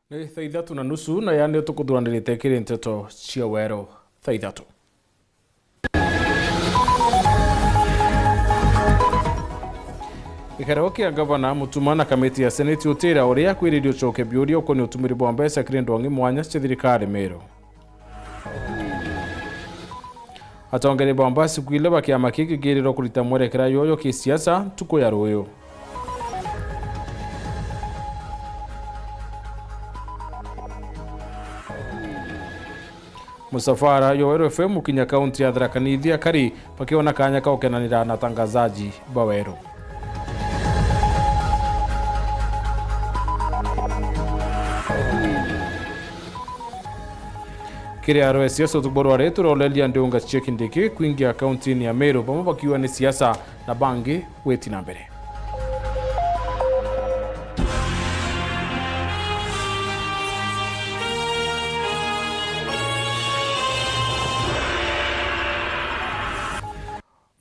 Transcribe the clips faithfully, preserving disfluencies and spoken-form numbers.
Ni thaa ithatu na nusu, na yani tukuthuranirite kiri nteto cia wero thaa ithatu. Gikaro kia ngavana Mutuma na kamiti ya Seneti utira uria kwiririo ucoke biuria ukoni utumiri bwa mbeca kiri ndongi mwanya cia thirikari Meru. Atongeri ba mbasi kwile ba kiama kiki kirirwo kurita mwerekera yoyo kisiasa ntuku ya ruyu. Musafara jwa Weru F M ukinya kaunti ya Tharaka Nithi, akari bakiona kanya ka gukenanira na atangazaji ba Weru. Kiri aro ya siasa utuku bwa rwari turoreria ndiunga cia Kindiki kwingia kauntini ya Meru, bamwe bakiuga ni siasa na bangi gwiti na mbere.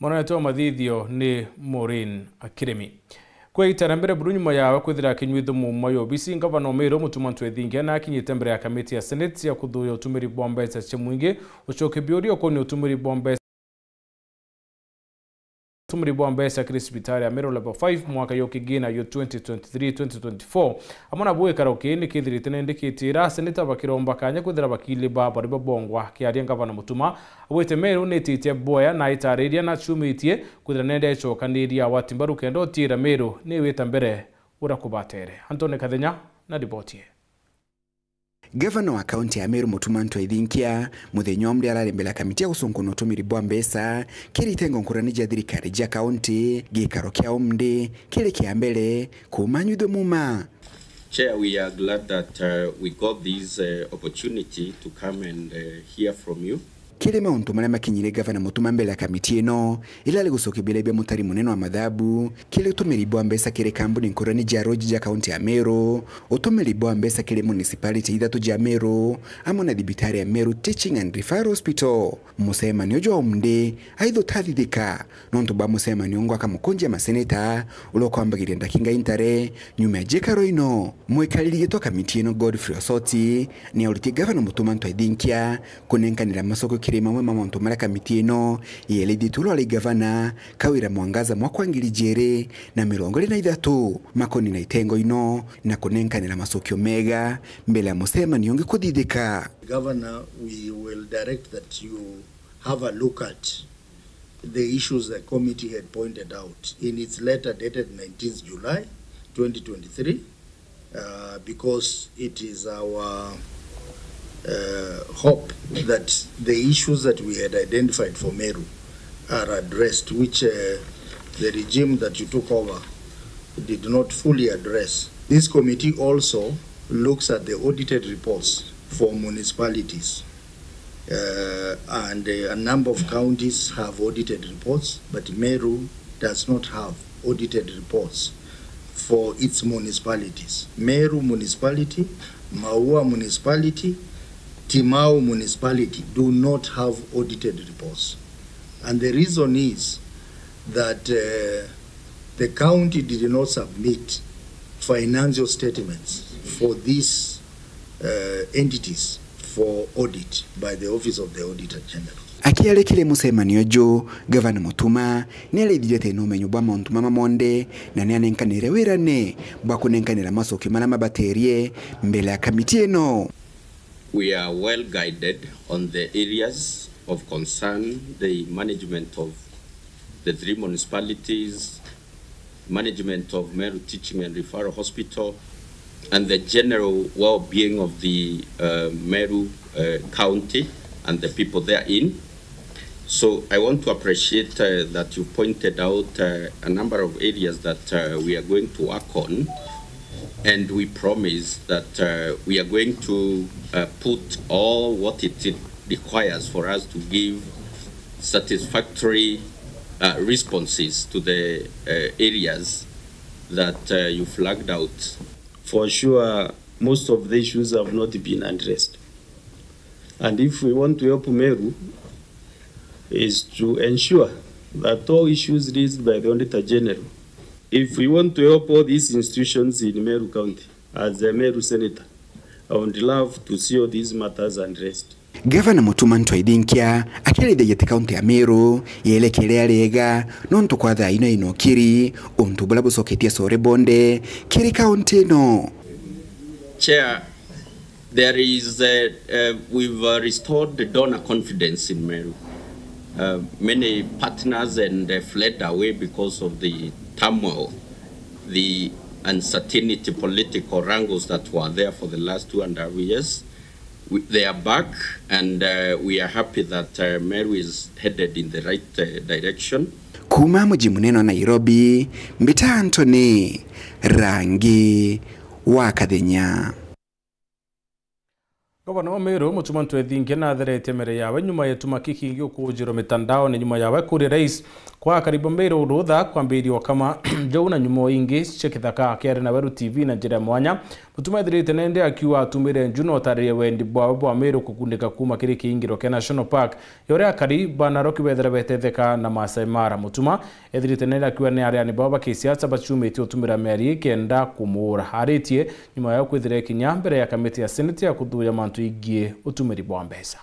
Mwana wetu wa mathithio ni Maureen Akirimi. Kwa ita ria mbere buru nyuma yawe kwithira akinyua ithumu mwa ya obisi, ngavana wa Meru Mutuma M'Ethingia na akinyite mbere ya kamiti ya Senate ya kuthuya utumiri bwa mbeca cia mwingi, ucoke biuria ukoni utumiri bwa mbeca utumiri bwa mbeca kiri cibitari ya Meru Level five mwaka yo kigina yo twenty twenty-three twenty twenty-four, amwe na bwikaro kii ni kithirite nendikitira seneta bakiromba kanya kwithira bakili ba bari babongwa. Kiaria ngavana Mutuma, Agwite Meru nititie boya na itariria na ciumitie kwithira nende icokaniria wati mbaru kenda utiira Meru ni wita mbere uria kubatere. Antoni Kathenya na riboti ii. Gavana wa kaunti ya Meru Mutuma M'Ethingia muthenya wa mri arari mbere ya kamiti ya gucunkuna utumiri bwa mbeca kiri itengo nkurani cia thirikari cia kaunti, gikaro kia umri kiri kia mbere kuuma nyuitho muma. Chair, we are glad that, uh, we got this, uh, opportunity to come and, uh, hear from you. Kiri mauntu maria makinyire gavana Mutuma mbere ya kamiti ino, ila ari gucokia biria bia mutari munene wa mathabu kiri utumiri bwa mbeca kiri kambuni nkurani cia roji cia kaunti ya Meru, utumiri bwa mbeca kiri municipality ithatu cia Meru, amwe na thibitari ya Meru Teaching and Referral Hospital. Mucemanio jwa umri aithu tathithika nontu bwa mucemanio ngwa kamukunjia maseneta uria ukwambagiria ndakinga intare nyuma ya jikaro ino. Mwikariri gitwa kamiti ino Godfrey Osoti ni auritie gavana Mutuma M'Ethingia kunenkanira macokio kiri mamwe ma mauntu maria kamiti ino yeelithitue rwari gavana Kawira Mwangaza mwaka wa ngiri ijiri na mirongo iri na ithatu makoni na itengo ino na kunenkanira macokio mega mbere ya mucemanio ungi kuthithika. Governor, we will direct that you have a look at the issues the committee had pointed out in its letter dated nineteenth July twenty twenty-three, uh, because it is our, uh, hope that the issues that we had identified for Meru are addressed, which, uh, the regime that you took over did not fully address. This committee also looks at the audited reports for municipalities. Uh, and, uh, a number of counties have audited reports, but Meru does not have audited reports for its municipalities. Meru Municipality, Maua Municipality, Timau Municipality do not have audited reports. And the reason is that, uh, the county did not submit financial statements for these, uh, entities for audit by the Office of the Auditor General. Akiaria kiri mucemanio uju, Gavana Mutuma ni arithirie ati ena umenyo bwa mauntu mama monthe na ni anenkanire wirane bwa kunenkanira macokio maria mabaterie mbere ya kamiti ino. We are well guided on the areas of concern, the management of the three municipalities, management of Meru Teaching and Referral Hospital, and the general well-being of the, uh, Meru, uh, County and the people therein. So I want to appreciate, uh, that you pointed out, uh, a number of areas that, uh, we are going to work on, and we promise that, uh, we are going to, uh, put all what it requires for us to give satisfactory, uh, responses to the, uh, areas that, uh, you flagged out. For sure, most of the issues have not been addressed. And if we want to help Meru, is to ensure that all issues raised by the Auditor General, if we want to help all these institutions in Meru County, as a Meru Senator, I would love to see all these matters addressed. Gavana Mutuma M'Ethingia akiarithagia ati kaunti ya Meru yeelekere riega nontu kwa thaa ino ina ukiri untu buria bucoketie acore bonthe kiri kaunti ino. Chair, there is, uh, uh, we've, uh, restored the donor confidence in Meru. Uh, many partners and, uh, fled away because of the turmoil, the uncertainty, political wrangles that were there for the last two and a half years. We, they are back, and, uh, we are happy that, uh, Meru is headed in the right, uh, direction. Kuuma muji munene wa Nairobi, mbita Anthony Rangi wa Kathenya. Gavana wa Meru, Mutuma M'Ethingia, natheretie mere yawe nyuma ya ituma kikingi ukujirwa mitandaone nyuma yawe kuria rais kwa akari ba Meru rutha kwambiria ukama njou na nyumo ingi cia kithaka. Akiaria na Weru T V na njira ya mwanya, Mutuma ethirite nende akiuga atumire nju na utariria wendi bwawe bwa Meru kukundika kuuma kiri kiingiro kia National Park ya uria akari ba Narok bethira betetheka na Maasai Mara. Mutuma ethirite nende akiuga ni areani bao ba kisiasa baciumitie utumira miario ikenda kumuura. Aritie nyuma ya kwithira ikinya mbere ya kamiti ya Senate ya kuthuuria mantu igii utumiri bwa mbeca.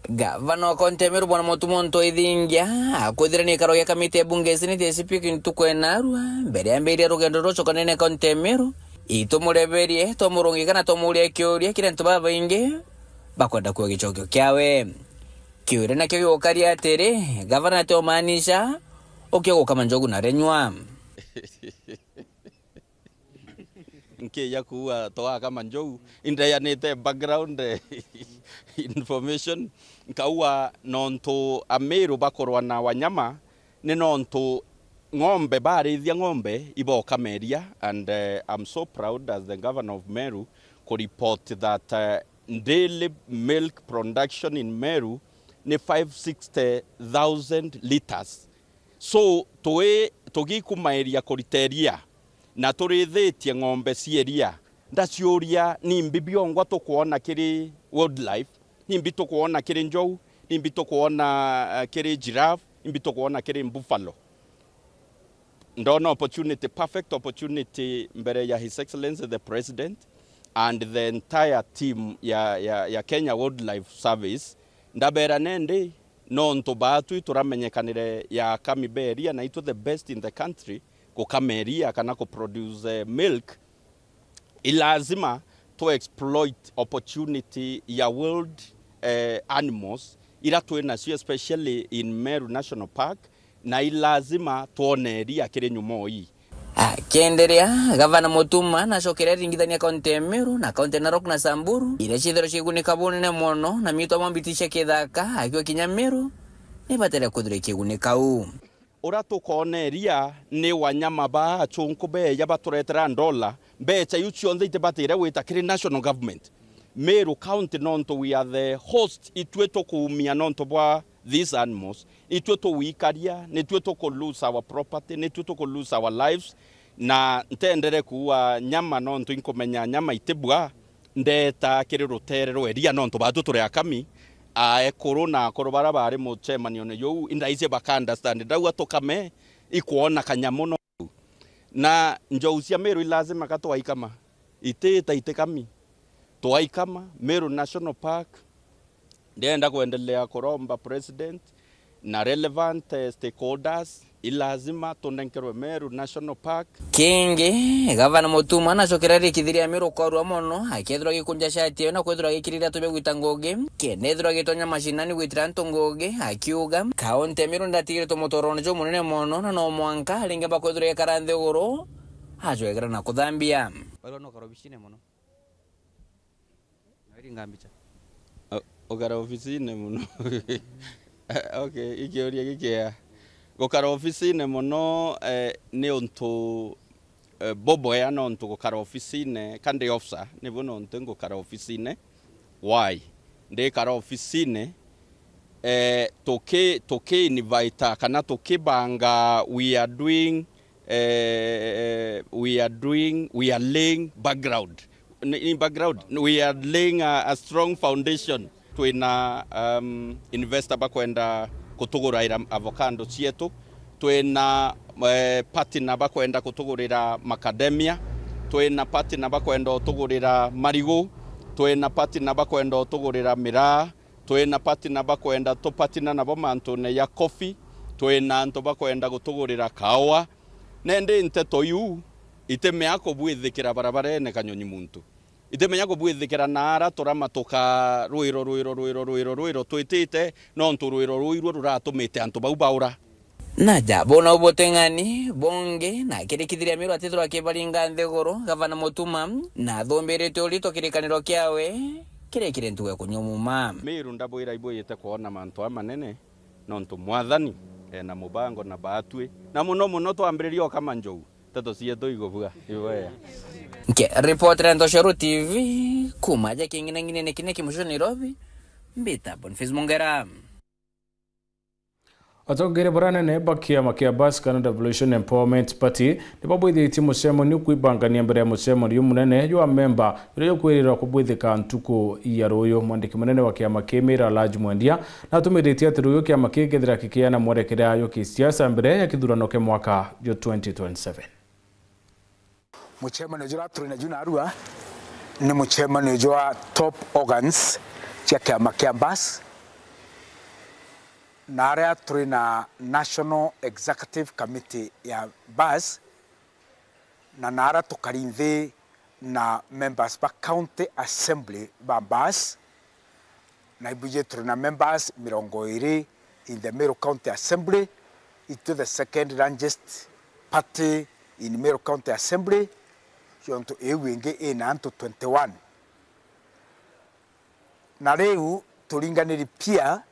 Gavana wa kaunti ya Meru, Bwana Mutuma M'Ethingia, akwithira ni ikaro gia kamiti ya bunge ya Senate ya Senate ntuku ya naarua, mbere yambiria rugendo rwa ucokanene kaunti ya Meru, itumureberie, twamurungi kana twamuuria kiuria kiria antu babaingi bakwenda kuua gicokio kiawe. Kiuria nakio gigukaria atiri, gavana ati umaanisha ukia gukama njogu na arenyua? Nkija kuuga twakama njou, indeanite background, eh, information, nkauga nontu Ameru bakorwa na wanyama, ni nontu ng'ombe, barithia ng'ombe, ibokameria, and, eh, I'm so proud as the governor of Meru ku report that, eh, daily milk production in Meru ni five sixty thousand litres. So, twi, tugikumairia kurita iria, na turithitie ng'ombe cia iria, ndaciuria, nimbi biongwa tukwona kiri wildlife, nimbi tukwona kiri njou, nimbi tukwona, eh, kiri giraffe, nimbi tukwona kiri buffalo? Ndona opportunity, perfect opportunity mbere ya His Excellency the President and the entire team ya, ya, ya Kenya Wildlife Service. Ndabera nendi, nontu baatwi turamenyekanire ya akami ba iria, na itwe the best in the country gukama iria kana ku produce, eh, milk, i lazima tu exploit opportunity ya wild, eh, animals ira twi nacio, especially in Meru National Park, na i lazima twone iria kiri nyumo ii. Akienderea, Gavana Mutuma nacokeria aringithania kaunti ya Meru na kaunti ya Narok na Samburu, iria ciithirwa ciigunika bunene mono na miitwa mwa mbiti cia kithaka, akiuga kinya Meru ni ibatere kwithirwa ikiigunika uu. Uria tukoona iria ni wanyama baa achunku beeja baturetera ndola, mbecha iu cionthe itibatire gwita kiri national government. Meru County, nontu we are the host, itwi tukuumia nontu bwa these animals, itwi tuwikaria, nitwi tuku lose our property, nitwi tuku lose our lives. Na ntendere kuua nyama nontu inkumenya nyama itibua, ndeeta kiri rutere rwa iria nontu baatwi turi akami, aekuru na akuru baria baari mucemanione juu, indaicie baka understand. Ndauga tukame, ikwona kanyamu no. Na njou cia Meru i lazima ka twaikama, itiita itikami. Twaikama, Meru National Park, ndienda kwendelea kuromba president na relevant, eh, stakeholders, i lazima tunenkerwe Meru National Park. Kingi, Gavana Mutuma nacokeria arikithiria Meru kwarua mono, akethirwa gikunja shati iyo na kwethirwa gikirira tubia gwita ngugi, kenda ethirwa gitonya mashinani gwitira antu ngugi, akiuga, kaunti ya Meru ndatigiritwe mutorone jumunene mono, na no mwanka aringe bakwethirwa ikara nthiguru, ajwegera na kuthambia. Bairwa no karobicine mono. Naringa mbica. O-, ukara ofisine mono. Okay, ikiuria gikiea. Gukara ofisine mono, eh, ni untu, eh, bubwea nontu gukara ofisine, ka ndi officer, nibu nontu ngukara ofisine. Why? Ndikara ofisine, eh, tuki-, tuki-invite kana tukibanga, we are doing, eh, we are doing, we are laying background. Ni, ni background. We are laying a, a strong foundation. Twina, um, investor bakwenda kutuguraira avocado cietu. Twina, eh, partner bakwenda kutugurira macadamia. Twina partner bakwenda utugurira marigu, twina partner bakwenda utugurira miraa, twina partner bakwenda tupartner nabo mantune ya coffee, twina antu bakwenda gutugurira kaua. Nendi nteto iu itimea kubwithikira barabarene Kanyonyi muntu. Itimenya kubwithikira na ara turamatuka rwiro, rwiro, rwiro, rwiro, rwiro twitite, nontu rwiro ruu iruo ruratumite antu bau baura. Naja bona ubuteng'ani bongi, na kirikithiria Miru atithirwa akibaringa nthiguru, Gavana Mutuma, na athumbirite urito kirikaniro kiawe kirekire ntugo ya kunyua muma. Miru ndabwira ibwiyite kwona mantu amanene, nontu Mwathani ena mubango na baatwi, na muno muno twambiririe o kama njou. Nteto cietu igubua ibwea. Nkiripotera Ntoshoro T V, kuma aja king'inang'inene kine kimucio Nairobi, mbita Boniface Mongera. Atongeria baria anene ba kiama kia Bas kana Devolution Empowerment Party nibabwithitie mucemanio kwibangania mbere ya mucemanio munene jwa memba juria jukwirirwa kubwithika ntuku ya ruyu. Mwandiki munene wa kiama kii Miru Alhaji Mwendia natumiritie ati ruyu kiama kii kethira kikiana mwerekera yo kisiasa mbere ya kithurano kia mwaka jwa twenty twenty-seven. Mucemanio juria turi naju narua ni mucemanio jwa top organs cia kiama kia Bas, na aria turi na National Executive Committee ya Bas, na naria tukari nthi na members ba County Assembly ba Bas, na ibuji turi na members mirongo iri in the Meru County Assembly, itwi the second largest party in Meru County Assembly, yontu iu ingi ina antu twenty-one. Na riu turinganiri pia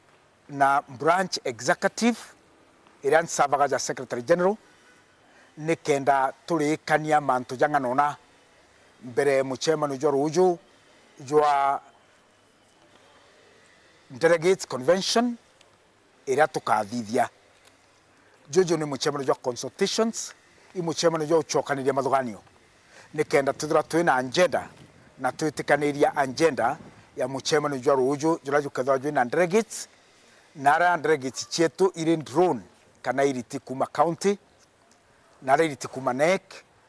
na branch executive iria nsavaga ja Secretary General, nikenda turikania mantu jang'anona mbere mucemanio jwa ruju jwa Delegates Convention iria tukathithia. Juju ni mucemanio jwa consultations, i mucemanio jwa gucokaniria mathuganio, nikenda twithirwa twina agenda na twitikaniria agenda ya mucemanio jwa ruju juria jukethirwa jwina delegates, na aria delegates cietu iri drawn kana iriti kuma county, na aria iriti kuma NEC,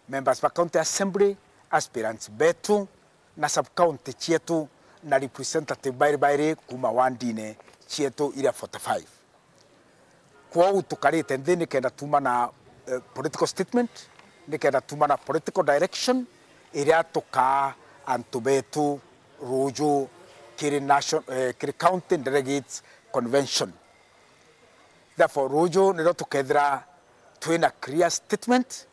members ba County Assembly, aspirants betu, na sub county cietu, na representative bairi bairi kuma wandine cietu iria forty-five. Kwou tukarite nthi nikenda tuma na, eh, political statement, nikenda tuma na political direction iria tukaa antu betu ruju kiri nation-, eh, kiri county delegates convention. Therefore, ruju nirio tukethira twina clear statement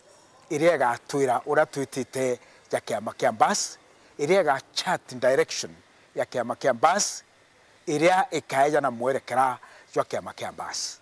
iria igatwira uria twitite ja kiama kia Bas, iria iga chart direction ya kiama kia Bas, iria ikaeja na mwerekera jwa kiama kia Bas.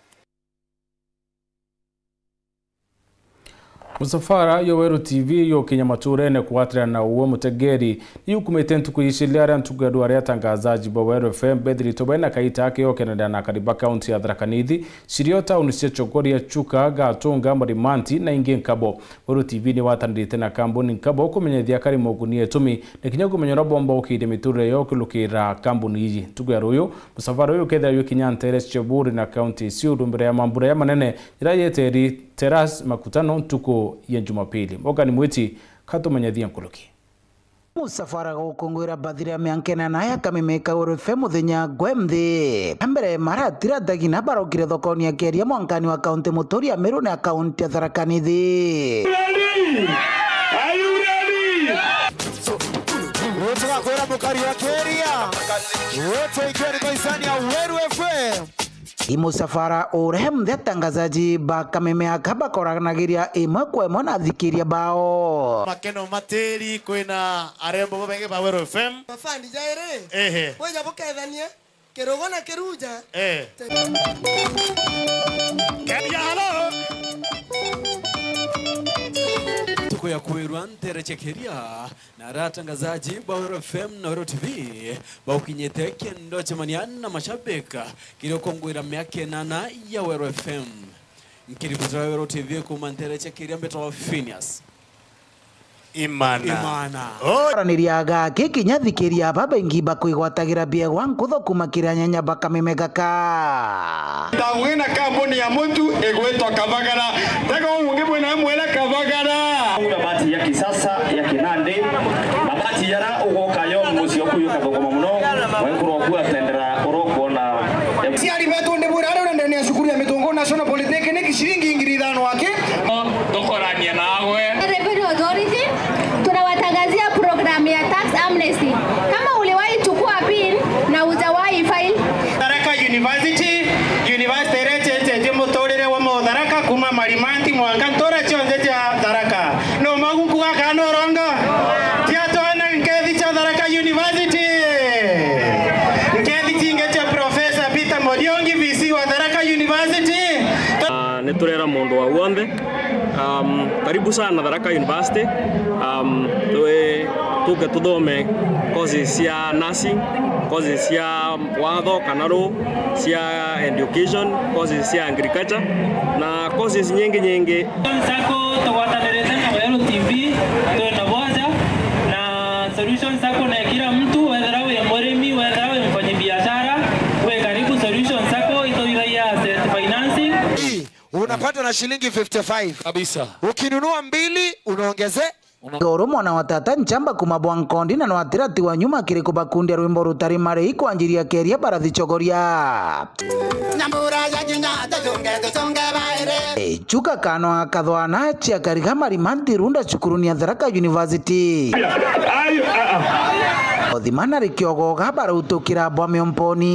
Musafara yo Weru T V yukinya maturene kugwatirana na uwe mutegeri ni yukumite ntuku iciria aria ntuku ya dua aria atangazaji ba Weru F M bethirite baina kaita ake yokenanira na akari ba kaunti ya Tharaka Nithi, cirio tauni cia Chogoria, Chuka, Gatunga, Marimanti na ingi nkabo. Weru T V ni watanirite na kambuni nkabo kumenyethia akari moguni ya itumi na kinya kumenya uria bomba gukiiria miturire yo kilukira kambuni iji. Ntuku ya ruyu, musafara uyu ukethira yukinya ntere cia Buri na kaunti cia Siuru mbere ya mambura ya manene iria yeteri Terrace Makutano ntuku ya Jumapili. Morgan Mwiti katumenyethia nkuruki. Musafara gukungwira bathira ya miaka inana ya Kameme ka Weru F M muthenya gwe nthi. Mbere maratira tagi na barokire thokoni ya Keria mwankani wa kaunti Muturi ya Meru na kaunti ya Tharaka Nithi. Ready? Are you ready? Wote wakwira mukari wa Keria. Wote ikiwa ni kaisani ya Weru F M. I musafara uria muthe atangazaji ba Kameme aka bakoranagiria imwe kwa imwe na athikiria bao. Makeno matiri kwina arembo babaingi ba Weru F M. Mafani jairi. Ehe. Wija bukethanie kirugo na kiruja. Eh. Te- Keria, halo. Tuko ya kwirwa ntere chekeria. Na ara atangazaji ba Weru F M na Weru T V baukinyite kendo chemania na mashabiki kiria ukungwira miaka inana ya Weru F M. Nkiripotera Weru T V kuma ntere chekeria mbetwa Phineas Imana. Imana. Oh. Araniria gaki kinya thikiria babaingi bakwigwatagira biegwa nkutho kuma kiri anyanya ba Kameme gaka. Tawina kambuni ya mutu igwitwa Kabagara. Tega ungi mwina mwele Kabagara. Mabati ya kisasa ya kina- Turatendera oro kuona. Aciari betu ndibwira aria uri ndene ya cukuru ya Mitungu National Polytechnic, ciringi ngiri ithano aki. Tukoranie nawe. Revenue Authority, tunawatangazia program ya tax amnesty. Kama uliwahi chukua pin na hujawahi file. Tharaka University, university iria icenjetie muturire wa Mutharaka kuma Marimanti mwanka ntura cionthe cia Tharaka. No magu nkuga kana no urongo? Tia twana nkethi cia Tharaka University. Nkethi cingi cia Professor Peter Muriungi, V C wa Tharaka University. Ah, ni turera mundu wa wothe. Um, karibu sana Tharaka University. Um, twi-, tuke tuthome courses cia nursing, courses cia watho kana law, cia education, courses cia agriculture, na courses nyingi nyingi. Sacco tugwatanirite na Weru T V, twina bwaja na Solution Sacco ni kila mtu, wethira wi murimi, wethira wi mfanyabiashara, wi karibu Solution Sacco, ituthagia asset financing. Hii, unapata na shilingi fifty-five. Kabisa. Ukinunua mbili, unaongeze. Oro mwana wa tata nchamba kuma bwa nkondi na nwatirati wa nyuma kiri kubakundia rwimbo rutari marei kwanjiria keria barathi chogoria. Nyambura ya kinya tuchunge, tuchunge baire. E, chuka kano akathwana chia kariga Marimanti runda cukuruni ya Tharaka University. Othimana rikiogoga barautukira bwa miomponi.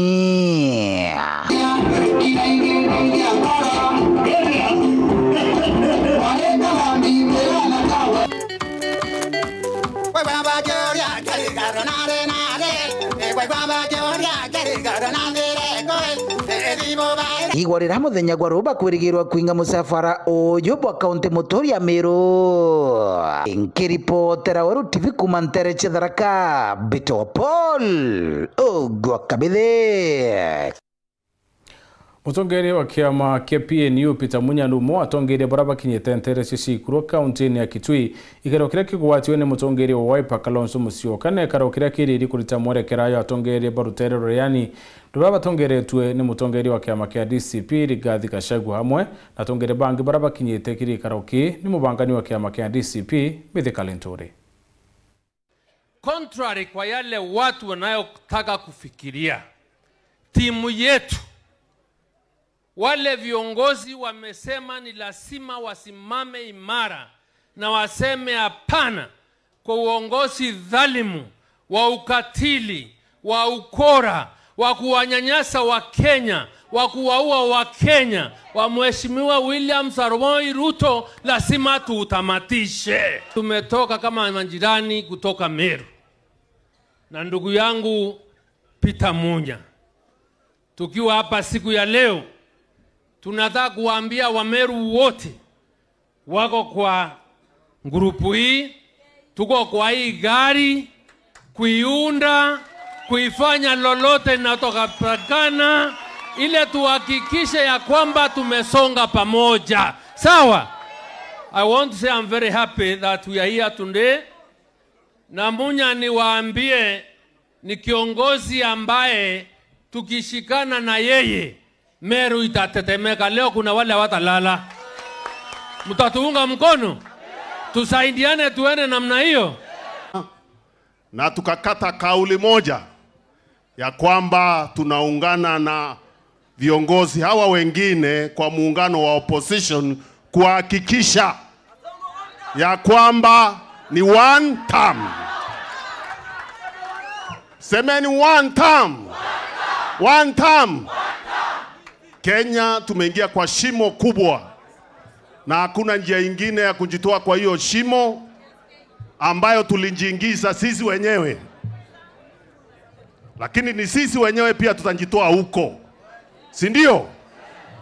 Igwa rira muthenya gwa ruu bakwirigirwa kwinga musafara uyu bwa kaunti muturia Meru. Nkiripotera Weru T V kuma ntere cia Tharaka, Bito Paul Ogwa Kabithe. Mutongeria wa kiama kia P N U, Peter Munya, ni umwe wa atongeria baria bakinyite ntere cia Ciikuru kauntiine ya Kitui, ikero kiria kigwatiwe ni mutongeria wa Wiper, Kalonzo Musyoka, na ikaro kiria kiriri kurita mwerekera ya atongeria ba rutere ruria yani ruria batongeretue ni mutongeria wa kiama kia D C P, Rigathi Gachagua, amwe na atongeria bangi baria bakinyite kiri ikaro ki ni mubangani wa kiama kia D C P, Mithika Linturi. Contrary kwa yale watu wanayotaka kufikiria, timu yetu, wale viongozi wamesema ni lazima wasimame imara na waseme hapana kwa uongozi dhalimu, wa ukatili, wa ukora, wa kuwanyanyasa wa Kenya, wa kuwaua wa Kenya, wa Mheshimiwa William Samoei Ruto, lazima tuutamatishe. Tumetoka kama majirani kutoka Meru. Na ndugu yangu Peter Munya, tukiwa hapa siku ya leo, tunataka kuwaambia Wameru wote wako kwa grupu hii, tuko kwa hii gari, kuiunda, kuifanya lolote linatokana, ile tuhakikishe ya kwamba tumesonga pamoja. Sawa? I want to say I'm very happy that we are here today. Na Munya, niwaambie, ni kiongozi ambaye tukishikana na yeye, Meru itatetemeka. Leo kuna wale hawatalala. Mtatuunga mkono? Tusaidiane tuende namna hiyo. Na tukakata kauli moja ya kwamba tunaungana na viongozi hawa wengine kwa muungano wa opposition kuhakikisha ya kwamba ni one term. Semeni, one term. One term. Kenya tumeingia kwa shimo kubwa, na hakuna njia ingine ya kujitoa kwa hiyo shimo ambayo tulijiingiza sisi wenyewe, lakini ni sisi wenyewe pia tutajitoa huko, si ndio?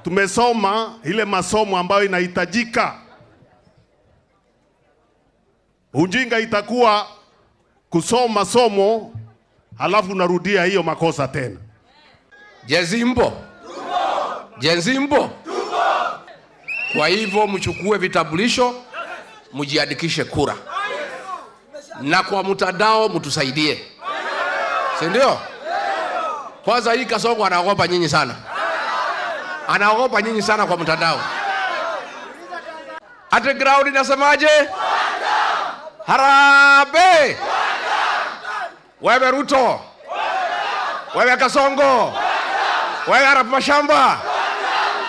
Tumesoma ile masomo ambayo inahitajika. Ujinga itakuwa kusoma somo halafu unarudia hiyo makosa tena. Gen Z mpo? Gen Z mpo? Kwa hivyo mchukue vitambulisho, mjiandikishe kura. Na kwa mtandao mtusaidie. Si ndio? Kwanza hii Kasongo anaogopa nyinyi sana. Anaogopa nyinyi sana kwa mtandao. Ati ground inasemaje? Harambee! Wewe Ruto, Wewe Kasongo. Wewe Arap Mashamba.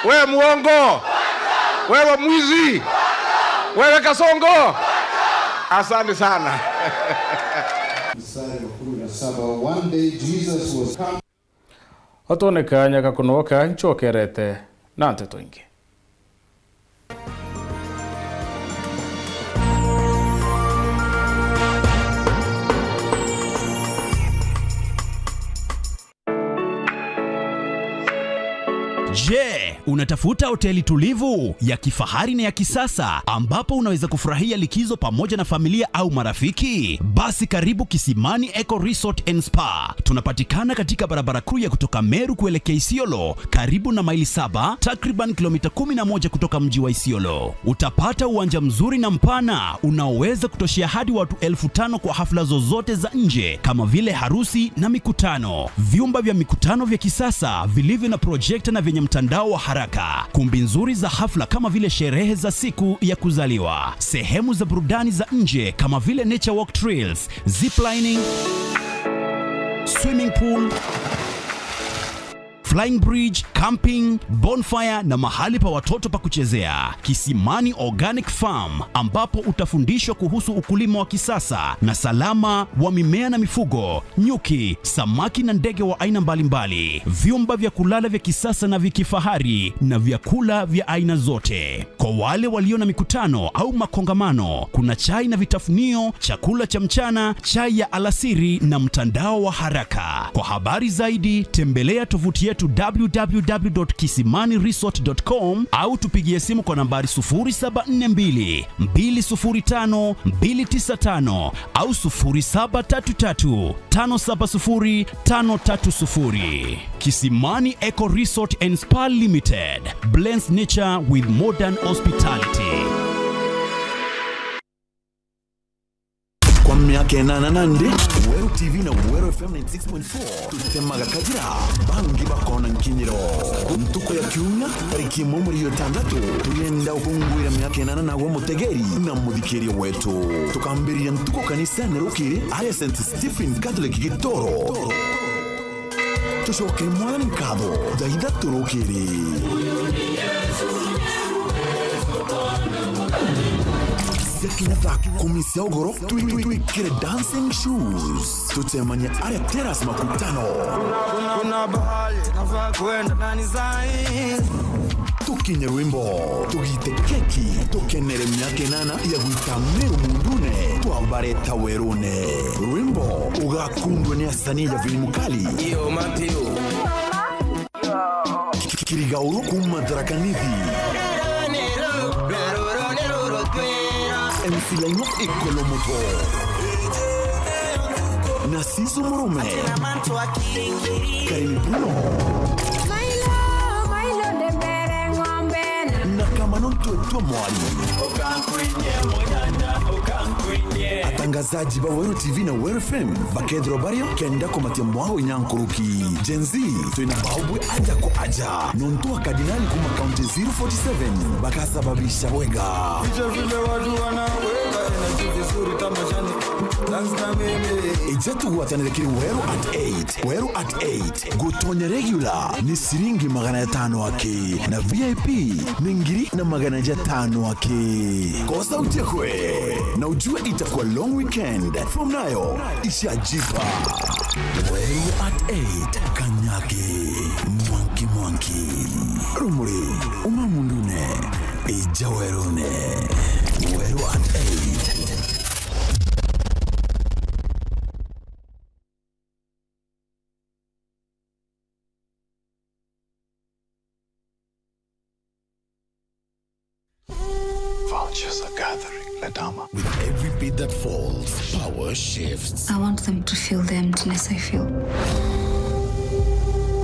Wewe muongo. Wewe mwizi. Wewe Kasongo. Asante sana. Mstari wa kumi na saba, one day Jesus was coming. Otone kanya ga kunoka ncokerete na nteto ingi. Je, unatafuta hoteli tulivu, ya kifahari na ya kisasa ambapo unaweza kufurahia likizo pamoja na familia au marafiki? Basi karibu Kisimani Eco Resort and Spa. Tunapatikana katika barabara kuu ya kutoka Meru kuelekea Isiolo, karibu na Maili Saba, takriban kilomita kumi na moja kutoka mji wa Isiolo. Utapata uwanja mzuri na mpana unaoweza kutoshea hadi watu elfu tano kwa hafla zozote za nje kama vile harusi na mikutano. Vyumba vya mikutano vya kisasa vilivyo na projekta na vyenye mtandao wa haraka. Kumbi nzuri za hafla kama vile sherehe za siku ya kuzaliwa. Sehemu za burudani za nje kama vile nature walk trails, ziplining, swimming pool, flying bridge, camping, bonfire na mahali pa watoto pa kuchezea. Kisimani Organic Farm, ambapo utafundishwa kuhusu ukulima wa kisasa na salama wa mimea na mifugo, nyuki, samaki na ndege wa aina mbalimbali, vyumba vya kulala vya kisasa na vya kifahari na vyakula vya aina zote. Kwa wale walio na mikutano au makongamano, kuna chai na vitafunio, chakula cha mchana, chai ya alasiri na mtandao wa haraka. Kwa habari zaidi, tembelea tovuti yetu w w w dot kisimani resort dot com au tupigie simu kwa nambari sufuri saba nne mbili, mbili sufuri tano, mbili tisa tano au sufuri saba tatu tatu, tano saba sufuri, tano tatu sufuri. Kisimani Eco Resort and Spa Limited blends nature with modern hospitality. Kwa miaka inana nandi, Weru T V na Weru F M ninety six point four tutemaga kajira, bangi bakona nkinyiro. Ntuku ya kiumia, tariki imwe mweri wa itandatu, tuyenda gukungwira miaka inana nagwe mutegeri na muthikiria wetu. Tukambiriria ntuku kanisene rukiri, aria Saint Stephen Catholic Gitoro. Tucokere Mwathani nkatho thaa ithatu rukiri. Ciakinya thaa kumi cia ugoro, twi-, twi-, twikire dancing shoes. Tucemania aria Terrace Makutano. Kuna, kuna bahali nafaa kwenda na ni saa hii. Tukinye rwimbo, tugite keki, tukenere miaka inana ya gwita Meru mundune, twabareta werune. Rwimbo ugakundwa ni asanii Javin Mukali, Iyo Matthew, Ki-, Ki-, Kirigauru kuma Tharaka Nithi, M C Laino Ikolomoto na Sisu Murume. Karen Bruno. Mailo, mailo, ndembere ng'ombe na. Na Kamano Ntwetwe Mwari. Atangazaji ba Weru T V na Weru F M bakethirwa bario kenda kumatia mwago inya nkuruki. Gen Z, twina baubwe aja kwa aja. Nontu wa Kardinali kuma County zero forty seven bakasababisha bwega. Picha vile watu wanaweka energy vizuri tamashani. Dance na mimi. Ija tugwatanire kiri Weru at eight. Weru at eight. Gutonya regular ni ciringi magana atano aki, na V I P ni ngiri na magana jatano aki. Kosa uchekwe, na ujue itakuwa long weekend. From nayo ishajipa. Weru at eight, Kanyaki, Mwanki Mwanki. Rumuri, uma mundune, ija werune. Weru at eight. Vultures are gathering, Ledama. With every beat that falls, power shifts. I want them to feel the emptiness I feel.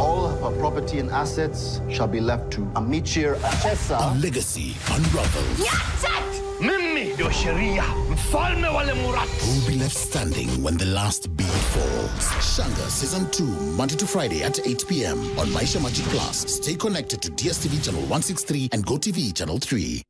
All of her property and assets shall be left to Amichir Achesa. A legacy unravels. Mimi ndio sheria, mfalme wa Lemurati. Who will be left standing when the last beat falls? Shanga Season two, Monday to Friday at eight p m on Maisha Magic Plus. Stay connected to D S T V channel one six three and Go T V channel three.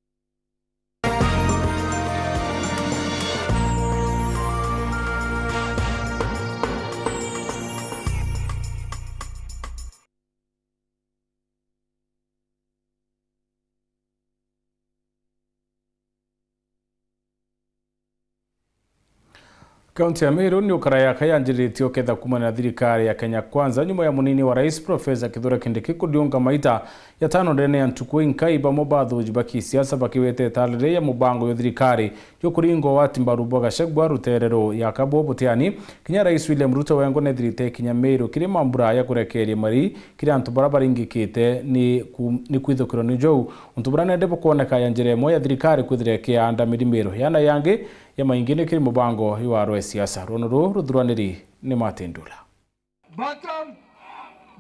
Kaunti ya Meru ni ukara yaka yanjiritie uketha kuumania na thirikari ya Kenya Kwanza nyuma ya munini wa rais Profesa Kithure Kindiki kuriunga maita ya tano ndene ya ntuku inkai bamwe ba athuji ba kisiasa bakiwete itarire ya mubango ya thirikari yo kuringa ugwati mbaru bwa Gachagua rutere ru yaka bwo butiani. Kinya Rais William Ruto wengwa nethirite kinya Meru kiri mambura ya kurekeria mari kiri antu bara baringikite ni ku-, ni kwithukirwa ni jou. Untu bura nende bukwoneka ya njira imwe ya thirikari kwithira ikianda miri Meru. Yana yangi ya maingi ni kiri mubango iwa rwe siasa. Rwono ru ruthuraniri ni Martin Ndula. Bottom,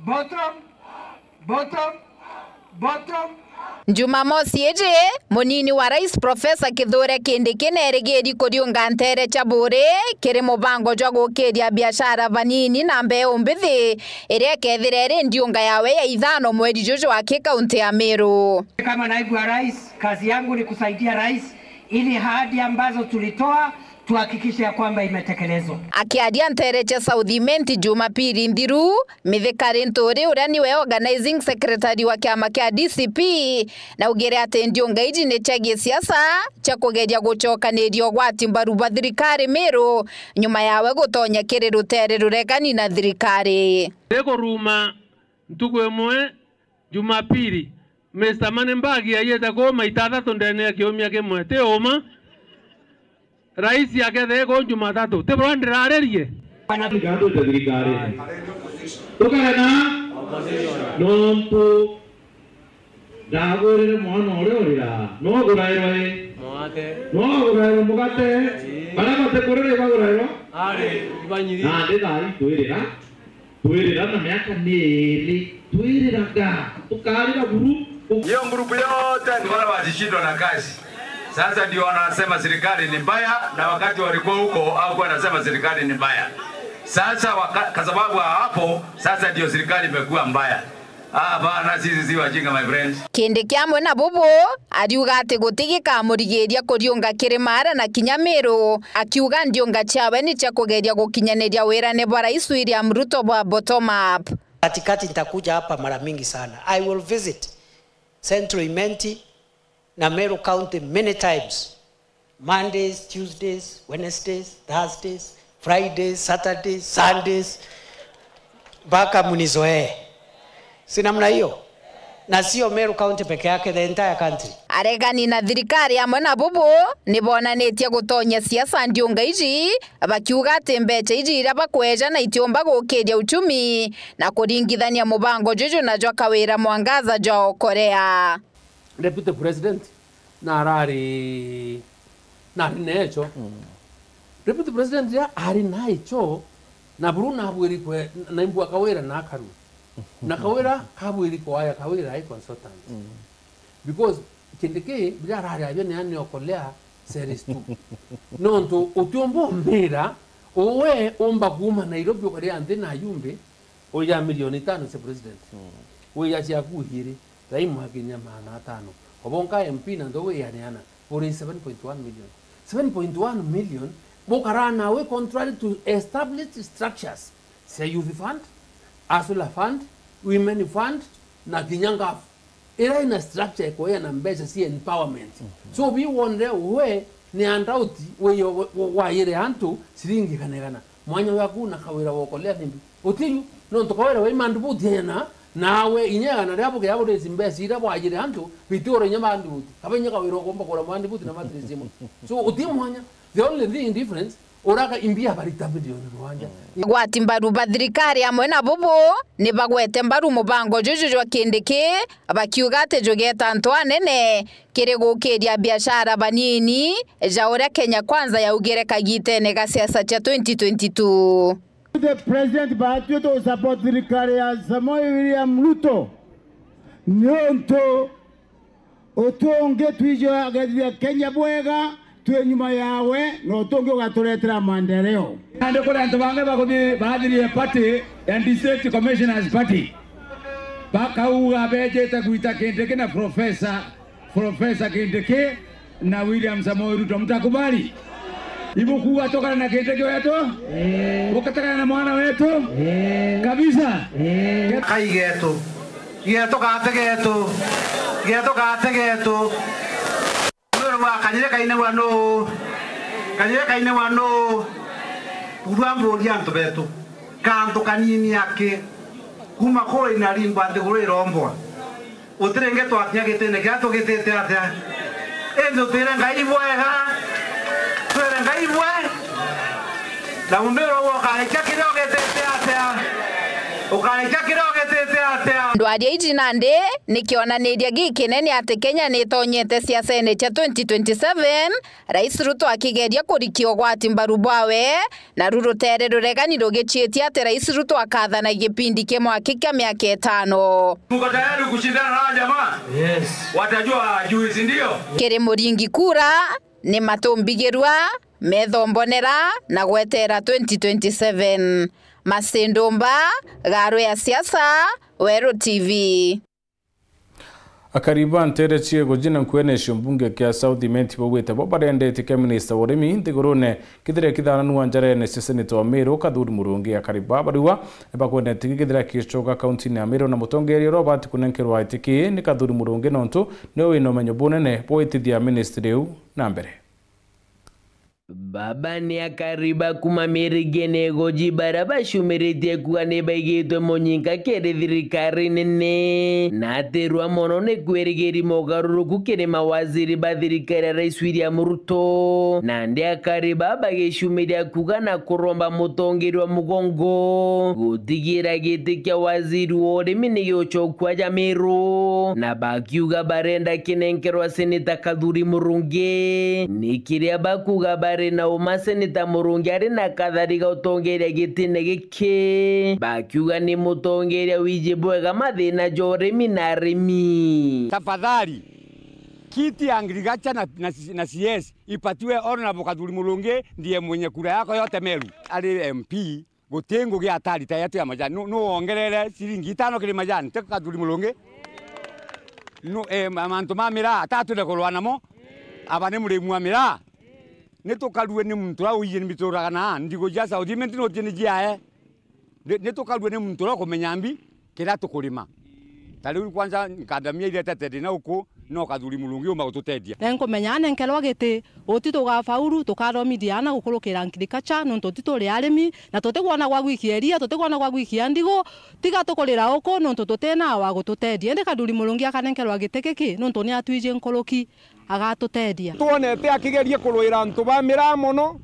bottom, bottom, bottom. Jumamosi iji, munini wa rais Profesa Kithure Kindiki nerigiri kuriunga ntere cia buri kiri mubango jwa gukiria biashara banini na mbeu mbithi, iria ikethira iri ndiunga yawe ya ithano mweri juju aki kaunti ya Meru. Kama naibu wa rais, kazi yangu ni kusaidia rais ili ahadi ambazo tulitoa tuhakikishe ya kwamba imetekelezwa. Akiaria ntere cia South Imenti Jumapili nthiru, Mithika Linturi, uria niwe organizing secretary wa kiama kia D C P, naugire ati ndiunga iji ni cia gisiasa cia kugeria gucokaniria ugwati mbaru bwa thirikari Meru, nyuma yawe gutonya kiri rutere ruregani na thirikari. Rikuruma ntuku imwe Jumapili, Mister Money Bag aiyite kuu maita athatu ndene ya kiumia kimwe. Ti uma? Rais akethe kuu Jumatatu. Ti bura ndiraririe? Gatwite thirikari. Tukare na nontu ndagwirire mwana uria urira. No agurairwa i? Mugate. No agurairwa mugate? Ii. Baria batikurira ibagurairwa? Ari, ibanyiri. Nandi thaa ii twirira. Twirira na miaka ni iiri, twiriraga, tukarira buru. Hiyo grupu yote ni wale walishindwa na kazi. Sasa ndio wanasema serikali ni mbaya, na wakati walikuwa huko hawakuwa wanasema serikali ni mbaya. Sasa waka-, kwa sababu ya hapo, sasa ndio serikali imekuwa mbaya. Ah, hapana, sisi si wajinga, my friends. Kindiki amwe na bubu, ariuga ati guti gikamurigiria kuriunga kiri Mara na kinya Meru, akiuga ndiunga ciawe ni cia kugeria gukinyaniria wirane bwa Rais William Ruto bwa bottom up. Katikati nitakuja hapa mara mingi sana. I will visit Central Imenti na Meru County many times. Mondays, Tuesdays, Wednesdays, Thursdays, Fridays, Saturdays, Sundays, mpaka mnizoee. Si namna hiyo? Na sio Meru County peke yake, the entire country. Aregani na thirikari amwe na bubu ni bonanitie gutonya siasa ndiunga iji, bakiuga ati mbeca iji iria bakweja na itiumba gukiria uchumi na kuringithania mubango juju na jwa Kawira Mwangaza jwa okorea. Deputy President, na arari, nari necho. Mm. Deputy President ya ari naicho, na buru nabwiri kwe, na imbua Kawira na akarua. Na Kawira kabwiri kwaya, Kawira ai consultant. Mm. Because Kindiki, biria arari abio ni ani okolea series two. Nontu utiumba umbira, uwe umba kuuma Nairobi ukaria nthi na yumbi, uya milioni itano cia president. Mm. Wiya ciaku igiri, thai mwakinya magana atano. Obonka M P na nthogo iyaneana, buri seven point one million. Seven point one million, bukara nawe contrary to established structures cia youth fund, hustler fund, women fund, na kinya ngaf. Ira ina structure ikoya na mbeca cia empowerment. Mhm. So, bi wonere we ni handouti, we yo, we, we, wayire antu ciringi igana igana. Mwanya waku na Kawira wokolea nimbi? Utiyu, nontu Kawira wai mandibuti ena, nawe inya igana ria bugeya burisi mbeca iria bwayire antu, biti ura inya mandibuti. Kaba inya Kawira ukomba kura mandibuti na mattress imwe. So, uti mwanya. The only thing difference, uraka imbia barita milioni mugwanja. Agwati mbaru ba thirikari amwe na bubu ni bagwete mbaru mubango juju jwa Kindiki, bakiuga ati jugeta antu anene kiri gukiria biashara banini, ja uria Kenya Kwanza yaugire kagitene ga siasa cia twenty twenty-two. The president baatwi tu support thirikari ya Samoei William Ruto, niuntu utungi twiji agethithia Kenya bwega, twi nyuma yawe, na utungi ugaturetera maendeleo. Nandi kuri antu bangi bakuthi baathirie party ya District Commissioners Party, bakauga bejite gwita Kindiki na Professor Professor Kindiki na William Samoei Ruto. Mtakubali? Ibukuga tukare na Kindiki wetu? Eh. Ukatagana na mwana wetu? Eh. Kabisa? Eh. Kai getu. Getu gate getu. Getu gate getu. Nuru wa kanyire kaine wa nu. Kanyire kaine wa nu. Urua mburia antu betu, kantu kanini aki, kuma kuu inaringwa nthiguru irombwa. Utiringi twakinya gitine kiria tugitite atia? Indi utwire Ngai bwega, twire Ngai bwe, na mumiro uwe ukarikia kiria ugitite atia? Ukarikia kiria ugitite atia? Ndwaria iji nandi ni kionaniria gikinene ati Kenya ni itonyete siasene cia twenty twenty-seven, Rais Ruto akigeria kurikia ugwati mbaru bwawe, naru rutere ruregani rugiciitie ati Rais Ruto akathana gipindi kimwe aki kia miaka itano. Mko tayari kushindana na hawa jamaa? Yes. Watajua hawajui, si ndio? Kiri muringi kura, ni matumbigirua, methombonera na gweteera twenty twenty-seven. Masindumba, Garu ya Siasa, Weru T V. Akari ba nteere cia Igoji na Nkwene cio mbunge kia South Imenti baugite bo barendete kia minista wa urimi nthigurune kithire kithananua njarene cia seneta wa Meru Kathuri Murungi. Akari ba bariwa bakwendete ki kithira kicoka kauntini ya Meru na mutongeria uria ubati kunenkerwa giti ki ni Kathuri Murungi nontu niwe wina umenyo bunene bwa gwitithia ministry iu na mbere. Baba ni akari ba kuma Mirigene Igoji baria bacumiritie kuuga ni baigitwe munyinka kiri thirikari nene, na atirwa mono ni kwirigiri mogaruruku kiri mawaziri ba thirikari ya Rais William Ruto. Nandi akari ba bagicumiria kuuga na kuromba mutongeria wa mugongo gutigira giti kia waziri wa urimi ni giucokua ja Meru, na bakiuga barenda kinenkerwa seneta Kathuri Murungi. Ni kiria bakuuga bari na uma seneta Murungi ari na kathari ga utongeria gitine giki, bakiuga ni mutongeria wiji bwega mathina ja urimi na arimi. Tafadhali, kiti ya agriculture na, na, na C S ipatiwe Honorable Kathuri Murungi, ndiye mwenye kura yako yote Meru. Ari M P, guti ngugi atarita yatu ya majani. Nu, nu wongerere ciringi itano kiri majani, ti Kathuri Murungi? Nu, eh, ma-, mantu ma miraa, ta twende kurwa namo? Aba ni murimi wa miraa? Ni tukarue ni muntu uria uiji ni mituraga na ndigo ja South Imenti, no tie ni jiae. Ni, ni tukarue ni muntu uria ukumenya mbi kiria tukurima. Ta riu kwanza nkandamia iria itete ndina uku, no Kathuri Murungi uma gututeethia. Na nkumenya anenkerwa giti, uti tugafaulu, tukathomithia ana gukurukira agriculture, nontu uti turi arimi, na tutikwona gwa gwikia iria, tutikwona gwa gwikia ndigu, tiga tukurira uku, nontu tutina wa gututeethia. Indi Kathuri Murungi akanenkerwa giti giki, nontu ni atwiji nkuruki. Agatuteethia. Twonete akigeria kurwira antu ba miraa mono,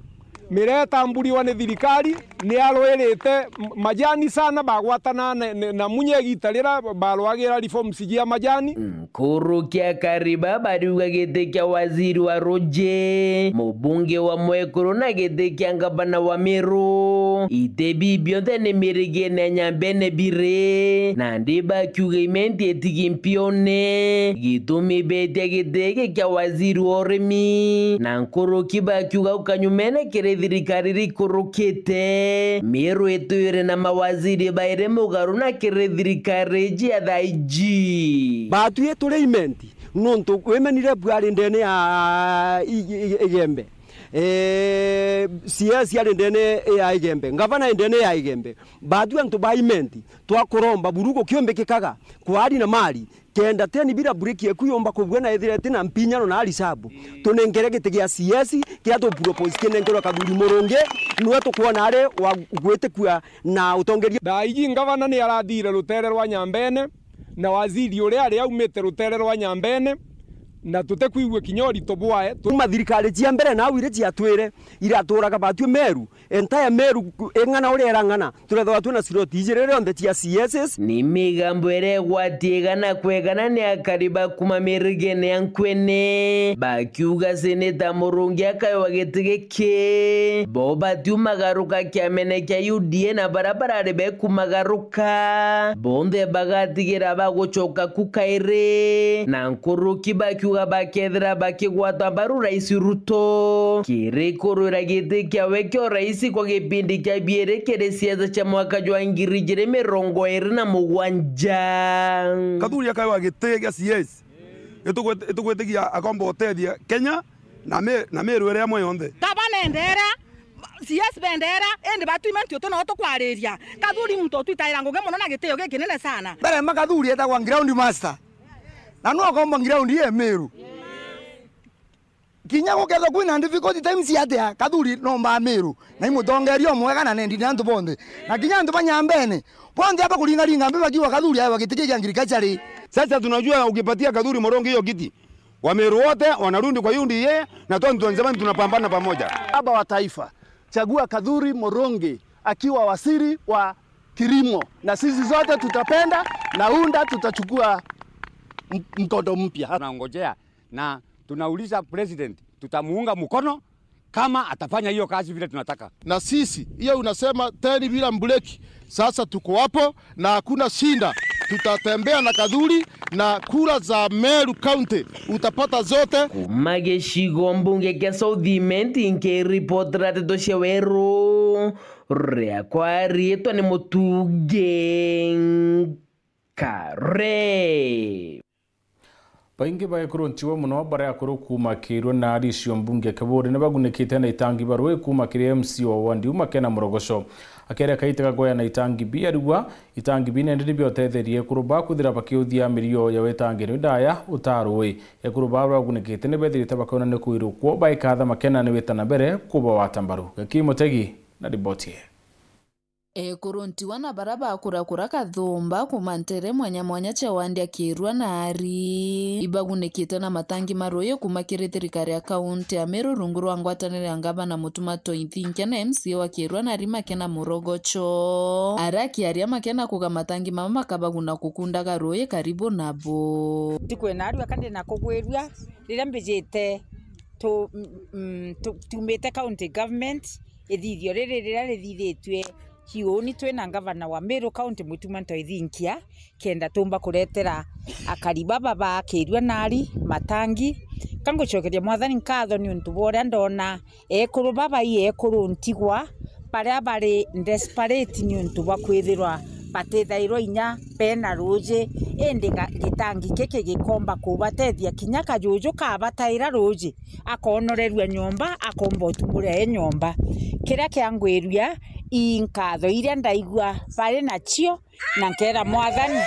miraa itamburiwa ni thirikari, ni arwirite m-, majani sana, bagwatana na, na, na Munye igita riria barwagira reforms jia majani. Nkuruki akari ba bariuga giti kia waziri wa ruji, mubunge wa mwekuru na giti kia ngavana wa Meru, iti bi bionthe ni Mirigene na Nyambene biri, nandi bakiuga Imenti itigi mpione. Gitumi betia giti giki kia waziri wa urimi, na nkuruki bakiuga ukanyumene kiri thirikari rikurukite, Meru itwire na mawaziri bairi mugaru na kiri thirikari iji ya thaa iji. Batwi turi Imenti, nontu women rep ari ndene ya i-, i-, Igembe. Eh, C S ari ndene ya Igembe, ngavana ari ndene ya Igembe. Batwi antu ba Imenti, twakuromba buru gukiumbikikaga kwari na mari, kenda teni bila break eku yumba kubua na ethire tina mpinyano na arisabu. Tunenkere giti gia C S, kiria tu propose kinenkerwe Kathuri Murungi, niwe tukwona ari wa gwitikua na utongeria. Thaa iji ngavana ni arathire rutere rwa Nyambene, na waziri uria ari aumite rutere rwa Nyambene, na tutikwigua kinya urito bwae. Tu- Kuma thirikari cia mbere na au iri ciatwire, iraturaga batwi Meru, entire Meru ing'ana uria irang'ana, turethagwa twina slot ijiri rionthe cia C S S. Ni migambo iria igwati igana kwa igana ni akari ba kuma Mirigene ya Nkwene, bakiuga Seneta Murungi akaewa giti giki, bo batiumagaruka kiamene kia U D A na baria barari bekumagaruka, bonthe bagatigira bagucoka ku kairi, na nkuruki bakiuga bakethira bakigwata mbaru Rais Ruto kiri kurwira giti kiawe kia urais kwa gipindi kia biiri kiri siasa cia mwaka jwa ngiri ijiri mirongo iri na mugwanja. Kathuri akaewa giti gia C S, itugwit-, itugwitikia akomba utethia Kenya na mi-, na Meru iria imwe yonthe. Gavana endera, C S bendera, indi batwi Imenti utu no tukwariria. Kathuri muntu utwitaira ngugi mono na gitio gikinene sana. Mbere ma Kathuri etagwa ground master. Na no akomba ground ye Meru. Kinya gukethwa kwina difficult times atia, Kathuri no mba Miru, na i mutongeria umwega na nendi ni antu bonthe. Na kinya antu ba Nyambene, bonthe aba kuringaringa mbi bakiuga Kathuri aewa giti ki kia agriculture ri. Sasa tunajua ukipatia Kathuri Murungi hiyo kiti, Wameru wote wanarudi kwa U D A na twenty twenty-seven tunapambana pamoja. Baba wa taifa, chagua Kathuri Murungi akiwa waziri wa kilimo, na sisi zote tutapenda na UDA tutachukua m-, mkondo mpya. Tunangojea na tunauliza president, tutamuunga mkono kama atafanya hiyo kazi vile tunataka. Na sisi, hiyo unasema teni bila mbureki, sasa tuko hapo na hakuna shinda. Tutatembea na Kathuri na kura za Meru County utapata zote. Kuma gicigo mbunge kia South Imenti, nkiripotera ndeto cia Weru, riakwa riitwa ni Mutungi Nkare. Baingi ba ekuru ntigwa mono baria akuru kuuma Kiirua na Aricio mbunge Kiburi ni bagunikite na itangi ba ruui kuuma kiri M C A wa wandi uma Kena Murogoco. Akiaria kaita gagoya na itangi bi arigwa, itangi bi nende ni biotetherie ekuru ba kwithira bakiuthia mirio ya witangiro ndaya uta ruui. Ekuru ba bagunikite ni bethirite bakiona ni kwirukwo baikatha Makena ni wita na mbere kubawata mbaru. Gaki Mutegi na riboti ii. Ekuru ntigwa na bara bakurakura kathumba kuuma ntere mwanya mwanya cia wandi ya Kiirua na Ari, ibagunikite na matangi ma ruuji kuuma kiri thirikari ya kaunti ya Meru rungu rwa ngwataniro ya ngavana Mutuma Toithinkia na M C A wa Kiirua na Ari Makena Murogocho. Ara akiaria Makena kuga matangi mama makabaguna kukundaga ruuji karibu nabo. Ntikwena arua kandi na kugwirua riria mbijite tu, mm, mm, tu, tumite county government, ithithio riri riria rithithitue ciuuni twina ngavana wa Meru County Mutuma Ntoithinkia, kenda tumba kuretera akari baba ba Kiirua na Ari matangi. Ka ngucokeria Mwathani nkatho niuntu bwa uria ndona ekuru baba i ekuru ntigwa, baria bari desperate niuntu bwa kwithirwa batithairwa inya bena ruuji, indi ga-, gitangi giki gikomba kubatethia kinya kajuju kabataira ruuji. Akonorerua nyomba, akomba utumurira e nyomba. Kiria kiangwirua i nkatho iria ndaigua bari nacio, na nkera Mwathani,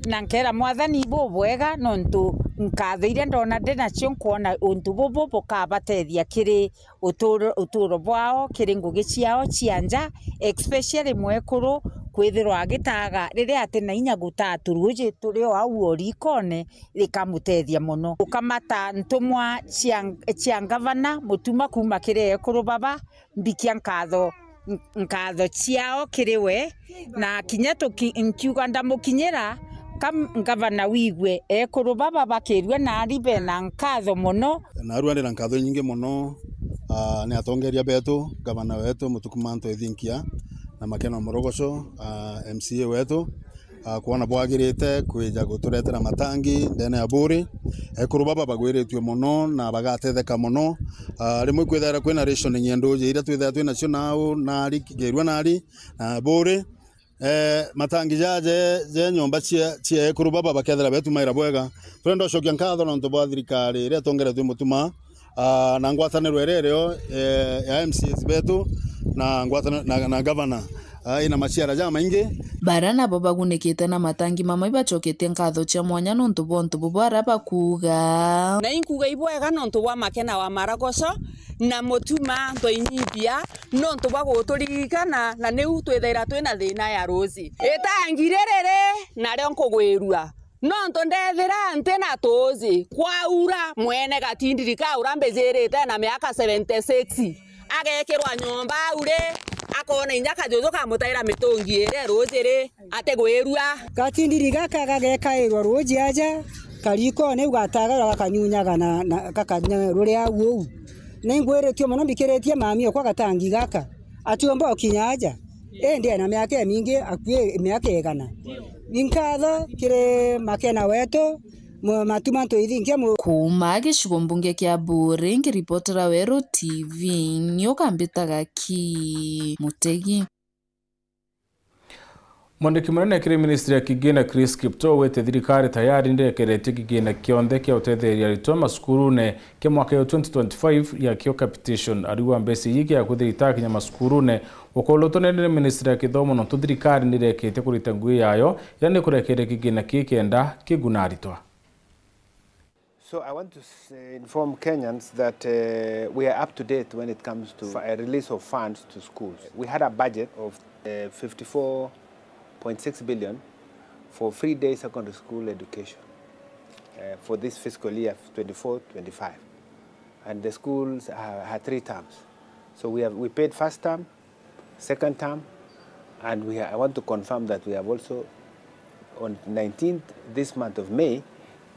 na nkera Mwathani bubwega, nontu nkatho iria ndona ndi nacio, nkwona untu bubu bukabatethia kiri uturo, uturo bwao, kiri ngugi ciao cia nja, especially mwekuru kwithirwa agitaga riria ati na inya gutaa turuji turi o au o rikone, rikamutethia mono. Ukamata ntumwa cia, cia ngavana Mutuma kuuma kiri ekuru baba, mbikia nkatho, nkatho ciao kiri we, na kinya tuki-, nkiuga ndamukinyira, ka ngavana wigue ekuru baba ba Kiirua na Ari bena nkatho mono. Narua ndi na nkatho inyingi mono, ah, ni atongeria betu, ngavana wetu Mutukuma Ntoithinkia na Makena Murogoco, ah, M C A wetu, ah, kwona bwagirite kwija guturetera matangi ndene ya Buri. Ekuru baba bagwiritue mono na bagatetheka mono. Ah, rimwe ikwithaira kwina rationing ya nduuji iria twithaira twinacio nau, na Ari, Kiirua na Ari, na Buri. Eh, matangi jaja je nyomba cia, cia ekuru baba bakethira betumaira bwega. Turenda ucokia nkatho nontu bwa thirikari iria itongeretue Mutuma, ah, na ngwataniro iria irio, eh, ya M C As betu na ngwatana-, na, na gavana, ah, ina maciara jamaingi. Bara nabo bagunikite na matangi mamwe ibacoketie nkatho cia mwanya nontu bwa untu bubu ara bakuuga. Na inkuuga ibwega nontu bwa Makena wa Maragoco na Mutuma Ntoinyibia nontu bwa guturirikana, na niu twithaira twina thina ya ruuji. Itangi riri ri nario nkugwirua. Nontu ndethira nti na tuuji, kwaura mwene gatindiri ka ura mbijirite na miaka seventy six, agekirwa nyomba au ri, akona inya kajuju kamutaira mitungi iria ruuji ri, atigwirua. Gatindiri gaka gagekairwa ruuji aja, karikone u gatagarwa gakanyunyaga na, na gakanya ruria au uu. Na ingwiritue mono mbikiritie mami okwa gatangi gaka. Atiumba ukinya aja. Indi ena miaka imingi, akui miaka igana. Ni nkatho kiri Makena wetu, mu-, Mutuma Ntoithinkia mu- Kuuma gicigo mbunge kia Buri, nkiripotera Weru T V, ni ukambitaga ki Mutegi. Mwandiki munene kiri ministry ya kigina Chris Kiptoo augite thirikari tayari ndirekeretie kigina kionthe kia utetheria aritwa macukurune kia mwaka wa twenty twenty-five ya kio capitation. Ariuga mbeca iji igiakwa itakinya macukurune, ukolotwo nene ni ministry ya kithomo, nontu thirikari nireketie kurita ngugi yayo iria ni kurekeria kigina kii kenda kiguna aritwa. So I want to s-, inform Kenyans that, uh, we are up to date when it comes to fu-, uh, release of funds to schools. We had a budget of, uh, fifty-four point six billion for free day secondary school education, uh, for this fiscal year twenty-four twenty-five. And the schools ha-, had three terms. So we have, we paid first term, second term, and we ha-, I want to confirm that we have also, on nineteenth this month of May,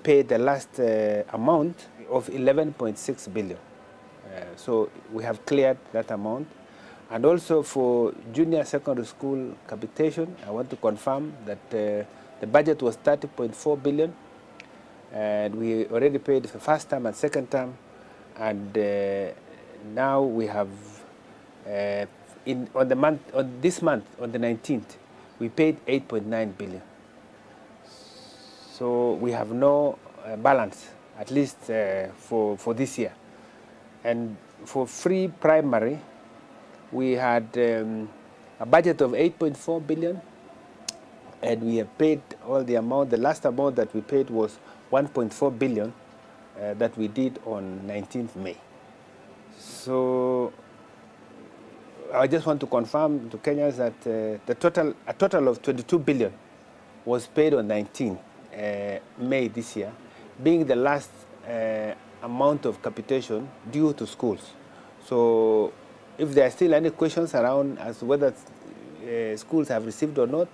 paid the last, uh, amount of eleven point six billion. Uh, so we have cleared that amount. And also for junior secondary school capitation, I want to confirm that, uh, the budget was thirty point four billion, and we already paid the first term and second term, and, uh, now we have, uh, in, on the month, on this month, on the nineteenth, we paid eight point nine billion. So we have no, uh, balance, at least, uh, for, for this year. And for free primary, we had, um, a budget of eight point four billion, and we have paid all the amount. The last amount that we paid was one point four billion, uh, that we did on nineteenth May. So I just want to confirm to Kenyans that, uh, the total, a total of twenty-two billion was paid on nineteenth, uh, May this year, being the last, uh, amount of capitation due to schools. So if there are still any questions around as to whether, uh, schools have received or not,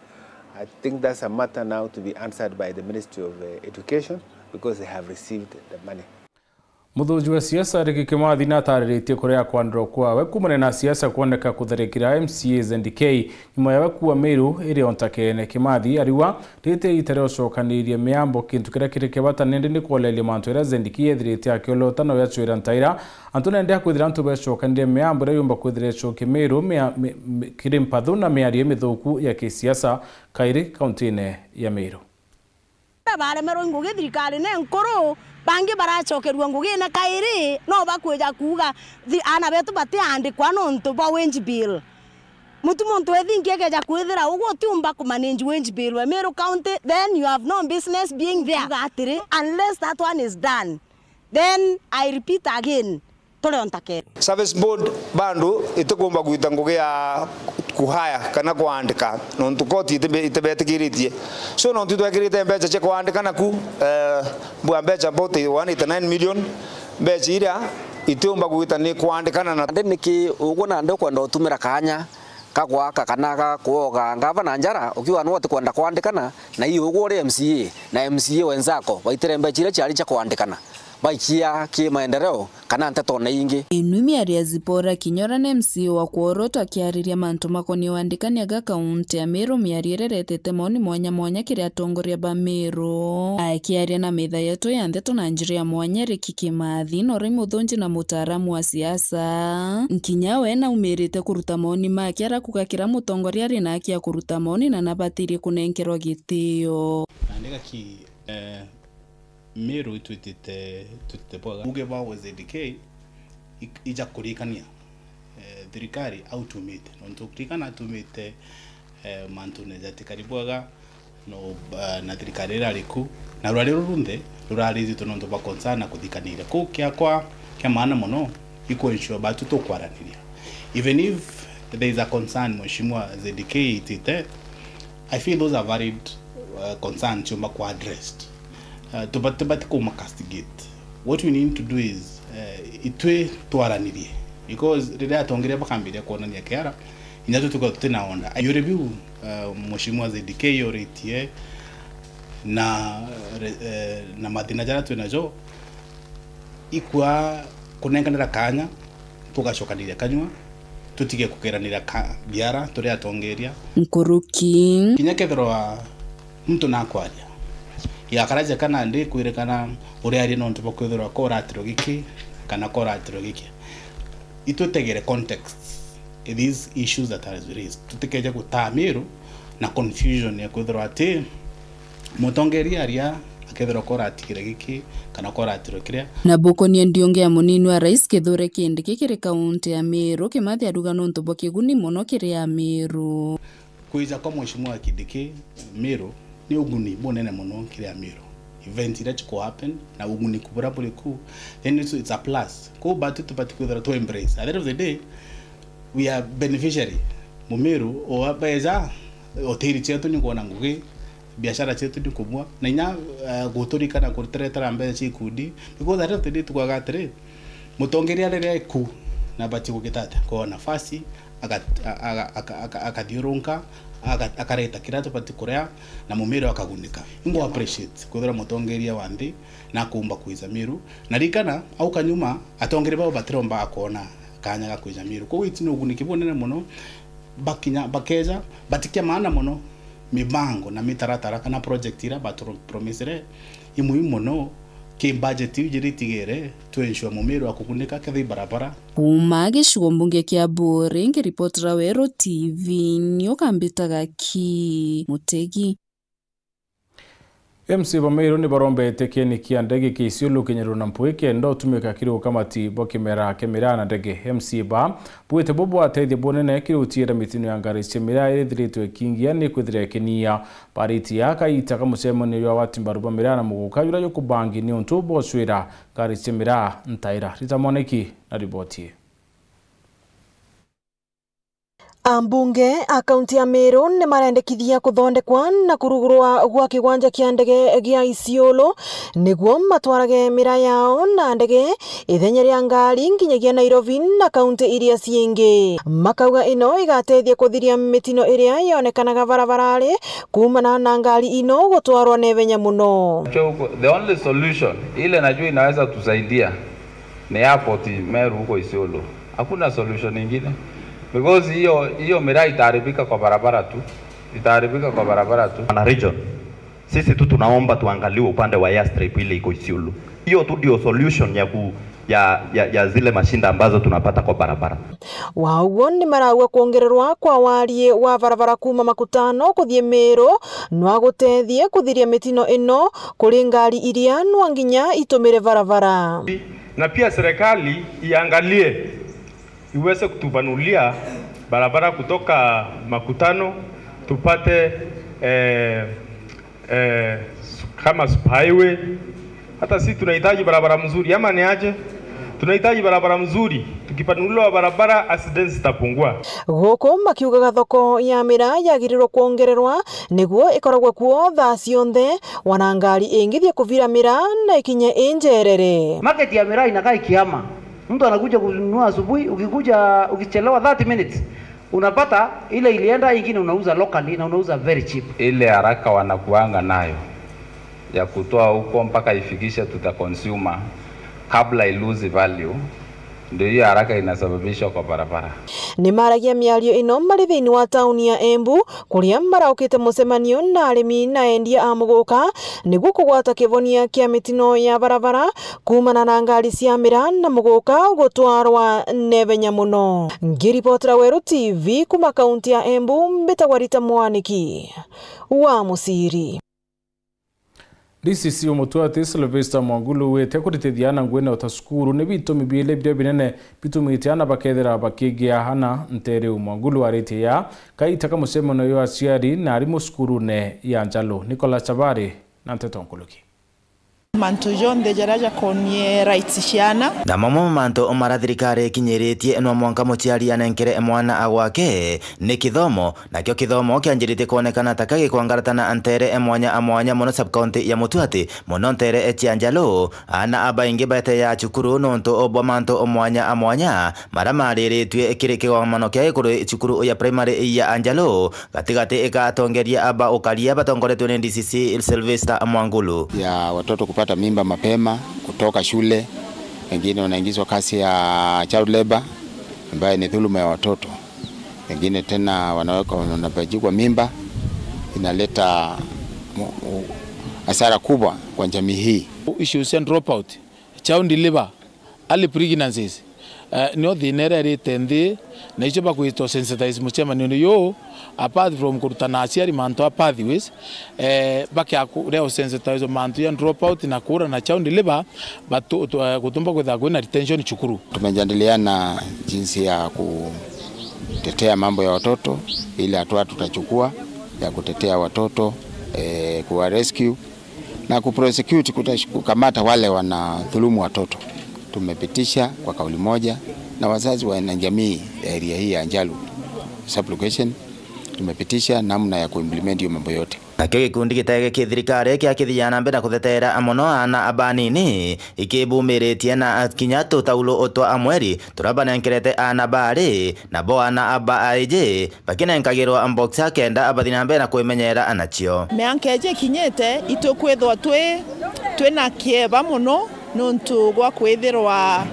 I think that's a matter now to be answered by the Ministry of, uh, Education, because they have received the money. Muthunji wa siasa Ricky Kimathi natariritie kuria kwandirwa kwawe kuumania na siasa kwoneka kutharikira M C A Z K nyuma yawe kuua Meru iri o ntakene. Kimathi ariuga riri ti ita ria ucokaniria miambo, kintu kiria kiri kia bata nindi ni kwoleria mantu jaria Z K ethirite akiolota na uria acwira ntaira antu nende akwithira antu becokaniria miambo iria yumba kwithira icokie Meru mia-, mi-, mi-, kiri mpathu na miario imithuku ya kisiasa kairi kauntine ya Meru. Na baremerwe ngugi thirikari ni nkuru, bangi baracokerua ngugine kairi, no bakwija kuuga thi-, aana betu batiandikwa nontu bwa wage bill. Mutu muntu ethinki ekeja kwithira ugu utiumba kumanage wage bill we Meru County, then you have no business being there. Kuuga atiri, unless that one is done, then I repeat again, turi o ntakene. Service board bado itikumba gwita ngugi ya kuhaya kana kuandika, nontu koti itibe-, itibetikiritie. So, nontu itwekirite mbeca cia kuandika naku, eh, bua mbeca about one eighty-nine million, mbeca iria itiumba gwita ni kuandikana na. Nandi niki ugu nandi ukwenda utumira kaanya ka gwaka kana ga kwoga ngavana njara, ukiuga nwe utikwenda kwandikana na ii ugu uri M C A na M C A wenzako baitire mbeca iria ciari cia kwandikana, baikia ki maendeleo kana ntetone ingi. Inui miario ya Zipporah Kinyora ni M C A wa Kworot akiariria mantu makonie wandikania ga kaunti ya Meru, miario iria iretete maoni mwanya mwanya kiri atongoria ba Meru. Akiaria na metha yetu ya ndeto na njira ya mwanya, Ricky Kimathi, nori muthunji na mutaaramu wa siasa. Nkinya we naumirite kuruta maoni make, arakuga kira mutongoria ari na haki ya kuruta maoni na nabatirie kunenkerwa gitio. Nandi gaki, eh, Meru itwitite, itwitite bwega. Uge bwa Z K ik-, ija kurikania, eh, thirikari au tumite. Nontu kurikana tumite, eh, mantune jatikari bwega, no, eh, na thirikari irari ku. Na rwari ruru runthe rurari thitwe nontu bwa concern na kuthikaniria. Kuu kiakwa kia maana mono i ku ensure batu tukwaraniria. Even if there is a concern Mheshimiwa Z K itite, I feel those are valid, uh, concerns ciumba ku addressed. Uh, tubati, tubati kuma castigate. What we need to do is, uh, itwe twaranirie. Because riria atongeria bakambiria kuonania kiara, inya tu tuko tutina onda. Yuri biu, uh, Mheshimiwa Z K yuritie na, uh, re-, uh, na mathina jaria twinajo, ikwa kunenganira kaanya, tugacokaniria kanyua, tutige kukeranira ka-, biara turi atongeria. Nkuruki. Kinya kethirwa muntu nakwaria, igakara jeka nandi kwirikana uriaria nontu bwa kwithirwa koratiro giki kana koratiro giki. Itwitegere context these issues that has raised. Tutikeje gutaa Meru na confusion ya kwithirwa ati mutongeria aria akethirwa koratigire giki kana koratirwe kiria. Na bukonia ndiungi ya munini wa rais Kithure Kindiki kiri kaunti ya Meru, Kimathi aruga nontu bwa kiguni mono kiri Ameru. Kwija kwa Mheshimiwa Kindiki Meru ni uguni bunene mono kiri Ameru. event iria ciko happen na uguniki buria buri ku, then it's, it's a plus. Kou batu tubati kwithira tu embrace. At the end of the day, we are beneficiary. Mumiru o beja, hoteli cietu ni kwona ngugi, biashara cietu ni kubua, na inya, eh, guturikana kuturetera mbeca cia ikundi, because at the end of the day tukaga atiri, mutongeria riria eku na abati gugita atia? Kwona nafasi, aga-, aga-, aga-, aga-, akathiurunka, aga-, akareta kiria tubati kuria, na mumiru akagunika. Ingo appreciate kwithira mutongeria wa nthi na akumba kwija Miru. Na ririkana, au kanyuma, atongeria bau batiromba kwona kanya ga kwija Miru. Koguo iti ni uguniki bunene muno, bakinya, bakeja, but kia maana muno, mibango na mitaratara kana project iria batupromisire, imwe mono, ki budget iu jiri itigere, to ensure mumiru akugunika kethira i barabara. Kuuma gicigo mbunge kia Buuri, nkiripotera Weru T V, ni ukambitaga ki Mutegi. M C A ba Meru ni barombete kieni kia ndege kia Isiolo kinyirwe na mpwi kenda utumika kiri ukamati bwa kimera kia miraa na ndege. M C A ba bwite bo bwatethia bunene kiri utiira mitino ya ngari cia miraa iria ithiritwe ikingia ni kwithira ikinyia. Bariti ya kaita ka mucemanio jwa agwati mbaru ba miraa na muguka juria jukubangi ni untu bwa ucwira ngari cia miraa ntaira. Rita Mwaniki na riboti ii. Ambunge a kaunti ya Meru ni marendekithia kuthondekwa na kurugurwa gwa kigwanja kia ndege gia Isiolo, niguo matwarage miraa yao na ndege ithenya ria ngari nginyagia Nairobi na kaunti iria ciingi. Makauga ino igatethia kuthiria mitino iria yonekanaga barabarari kuumana na ngari ino gutwarwa na ivenya muno. The only solution ile najua inaweza tusaidia ni airport Meru huko Isiolo. Hakuna solution ingine. Because hiyo, hiyo miraa itaharibika kwa barabara tu. Itaharibika kwa barabara tu. Wana region, sisi tu tunaomba tuangaliwe upande wa airstrip ile iko Isiolo. Hiyo tu ndio solution ya ku-, ya, ya, ya zile mashinda ambazo tunapata kwa barabara. Wa uguo ni maraua kwongererwa kwa warie wa barabara kuuma Makutano kuthii Meru nwa gutethie kuthiria mitino ino kuri ngari iria nwa nginya itumire barabara. Na pia serikali iangalie, iweze kutupanulia barabara kutoka Makutano tupate, eh, eh, kama superhighway. Hata sisi tunahitaji barabara mzuri, ama ni aje? Tunahitaji barabara mzuri. Tukipanuliwa barabara, accidents zitapungua. Guku makiugaga thoko ya miraa yagirirwe kwongererwa niguo ikoragwe kuo thaa cionthe, wana ngari ingithie kuvira miraa na ikinye injerere. Market ya miraa inakaa ikihama. Mtu anakuja kununua asubuhi, ukikuja, ukichelewa thirty minutes, unapata ile ilienda, ingine unauza locally na unauza very cheap. Ile haraka wanakuanga nayo ya kutoa huko mpaka ifikishe to the consumer kabla i lose value, ndio hiyo haraka inasababishwa kwa barabara. Ni maragia miario ino mari thiini wa tauni ya Embu, kuria maraukite mucemanio na arimi na endia a muguka, niguo kugwata kivonia kia mitino ya barabara kuumana na ngari cia miraa na muguka gutwarwa na ivenya muno. Ngiripotera Weru T V kuuma kaunti ya Embu, mbitagwa Rita Mwaniki wa Musiri. D C C wa Mutuati Sylvester Mwangulu wite kuritithia ana nguine o ta cukuru ni bitumi biili biria binene bitumite ana bakethira bakigia ana nteere u. Mwangulu aritie ya kaita ka mucemanio jwa aciari na arimu cukurune ya Njalu. Nicholas Chabari na nteto nkuruki. Mantu jonthe jaria jakonie rights cia ana. Na mamwe ma mantu maria thirikari ikinyiritie no mwanka muciari anenkere mwana agwake ni kithomo, nakio kithomo kianjiritie kwonekana ta kagikwangaratana nteere mwanya a mwanya mono sub-county ya Mutuati, mono nteere cia Njalu. Ana abaingi baeteea cukuru nontu bwa mantu mwanya a mwanya maria mariritue kiri kigomano kia gikuru cukuru ya primary ya Njalu. Gatigati ka atongeria aba ukaria batongoretwe ni D C C Sylvester Mwangulu. Ya watoto kupata mimba mapema, kutoka shule, wengine wanaingizwa kazi ya child labor, ambayo ni dhuluma ya watoto. Wengine tena wanaweka, wanapachikwa mimba, inaleta mu-, u-, hasara kubwa kwa jamii hii. Issues cia dropout, child labor, early pregnancies, eh, nio thina iria irite nthi, na icio bakwitwa sensitize mucemanio-ini juu, apart from kurutana aciari mantu a pathways, eh, bakia ku-, ria usensitize mantu ya dropout na kuura na child labor, batu-, tu-, eh, gutumba kwithira kwina retention cukuru. Tumejadiliana jinsi ya kutetea mambo ya watoto, ile hatua tutachukua ya kutetea watoto, eh, kuwa rescue. Na kuprosecute, kuta-, kukamata wale wanadhulumu watoto. Tumepitisha kwa kauli moja na wazazi wa, na jamii ya area hii ya Njalu sub-location, tumepitisha namna ya kuimplement hiyo mambo yote. Nakio gikundi gitege ki thirikari kia kithia na mbere na kutheteera mono aana abanini, ikibumiritie na kinya tutaulo twa mweri turabanenkerete aana bari, nabo aana aba aiji bakinenkagirwa boxer kenda bathi na mbere na kwimenyera nacio. Mianka iji ikinyite, itukwithwa twi, twina kieba mono nontu gwa kwithirwa,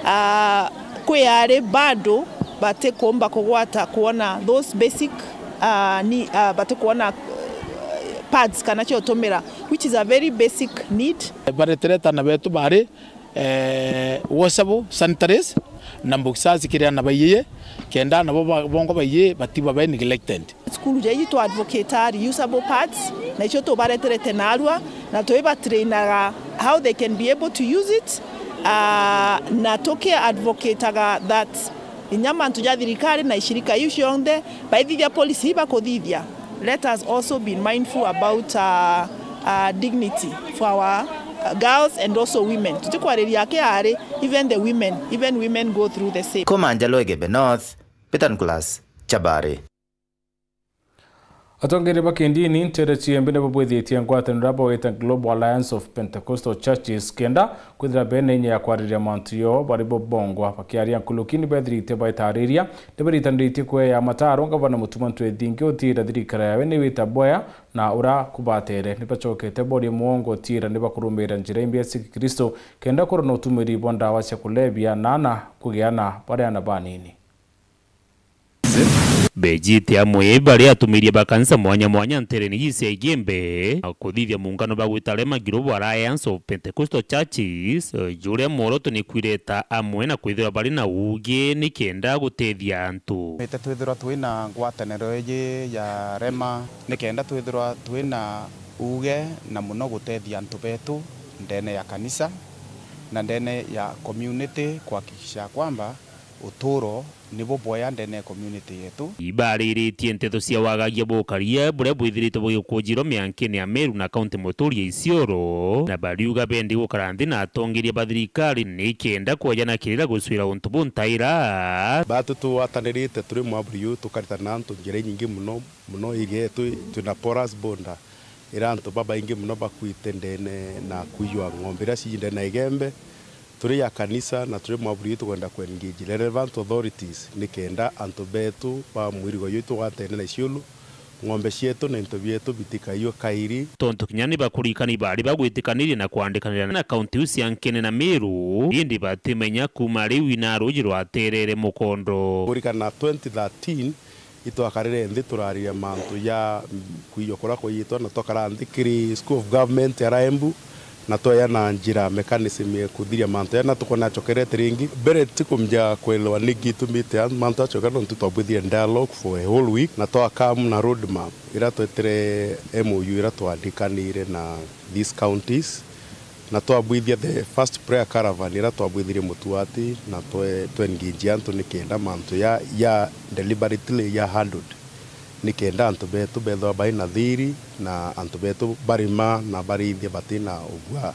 ah, kwi ari bado batikumba kugwata kwona those basic, ah, ni, ah, batikwona, eh, pads kana cia utumira, which is a very basic need. Bareterete aana betu bari eh, washable sanitaries na boxers kiri aana baiyi, kenda nabo ba-, bongo baiyi batiba be neglected. Cukuru ja iji twa advocate reusable pads, na icio tubareterete narua, na twibatrainaga how they can be able to use it, ah, na tuki advocateaga that inya mantu ja thirikari na ishirika iu cionthe baithithia policy ibakuthithia. Let us also be mindful about, uh, uh, dignity for our, uh, girls and also women. Tutikwariria aki ari, even the women, even women go through the same. Kuma Njalu Igembe North, Peter Nicholas, Chabari. Atongeria ba kindini ntere ciembe nibo bwithitie ngwataniro iria bawita Global Alliance of Pentecostal Churches kenda kwithira bena inya ya kwariria mantu yo bari bo bongwa. Bakiaria nkuruki, ni bethirite baitariria, ni baritaniritie kueya mataro ngavana Mutuma M'Ethingia utiira thirikari yawe ni wita bwea na ura kubatere. Ni bacokete boria mwongo utiira ni bakurumira njira imbi ya Gikristo kenda kurona utumiri bwa ndawa cia kulevya na ana kugiana bari ana banini. Bejite amwe bari atumiria ba kanisa mwanya mwanya ntereni iji cia Igembe, na kuthithia muungano ba gwita Rema Global Alliance of Pentecostal Churches, eh, juria mworoto ni kwireta amwe na kwithirwa bari na uugi ni kenda gutethia antu. Ite twithirwa twina ngwataniro iji ya Rema, ni kenda twithirwa twina uuge na muno gutethia antu betu ndene ya kanisa na ndene ya community, kuhakikisha kwamba uturo nibo bwea ndene ya community yetu. Ibariritie nteto cia wagagia bwa ukaria buria bwithirite bugikujirwa miankene ya Meru na kaunti muturia Isiolo, na bariuga bendi gukara nthi na atongeria ba thirikari ni kenda kwejana kirira gucwira untu buntaira. Batu tugwatanirite turi mwaburi uyu tukaritana na antu njira inyingi muno, muno area yetu twina porous border, ira antu babaingi muno bakuite ndene na kuiywa ng'ombe iria cii ndene na Igembe. Turi ya kanisa na turi mwaburi uyu tukwenda kuengage relevant authorities ni kenda antu betu ba mwirigo uyu tugwatene na Isiolo, ng'ombe cietu na into bietu bitikaiywe kairi. Tontu kinya ni bakurikani bari bagwitikanirie na kwandikanira na kaunti iu cia Nkene na Meru, indi batimenya kuma riu ina ruuji rwaterere mukondo. Kurikana twenty thirteen, itwakarire nthi turariria mantu ja kuiywa kuria kuiyitwe, na twakara nthi kiri School of Government aria Embu, na tweya na njira mechanism ya kuthiria mantu jana tukona acokerete ringi. Mbere tikumja kwelewa niki itumite mantu acokera, nontu twabwithirie dialogue for a whole week, na twakam na road map iria twetire M O U iria twandikanire na these counties. Na twabwithia the first prayer caravan iria twabwithirie Mutuati, na twe-, twe engage antu ni kenda mantu ya, ya deliberately ya handled, ni kenda antu betu bethwa bai na thiri na antu betu barima na barithia bati na ubua.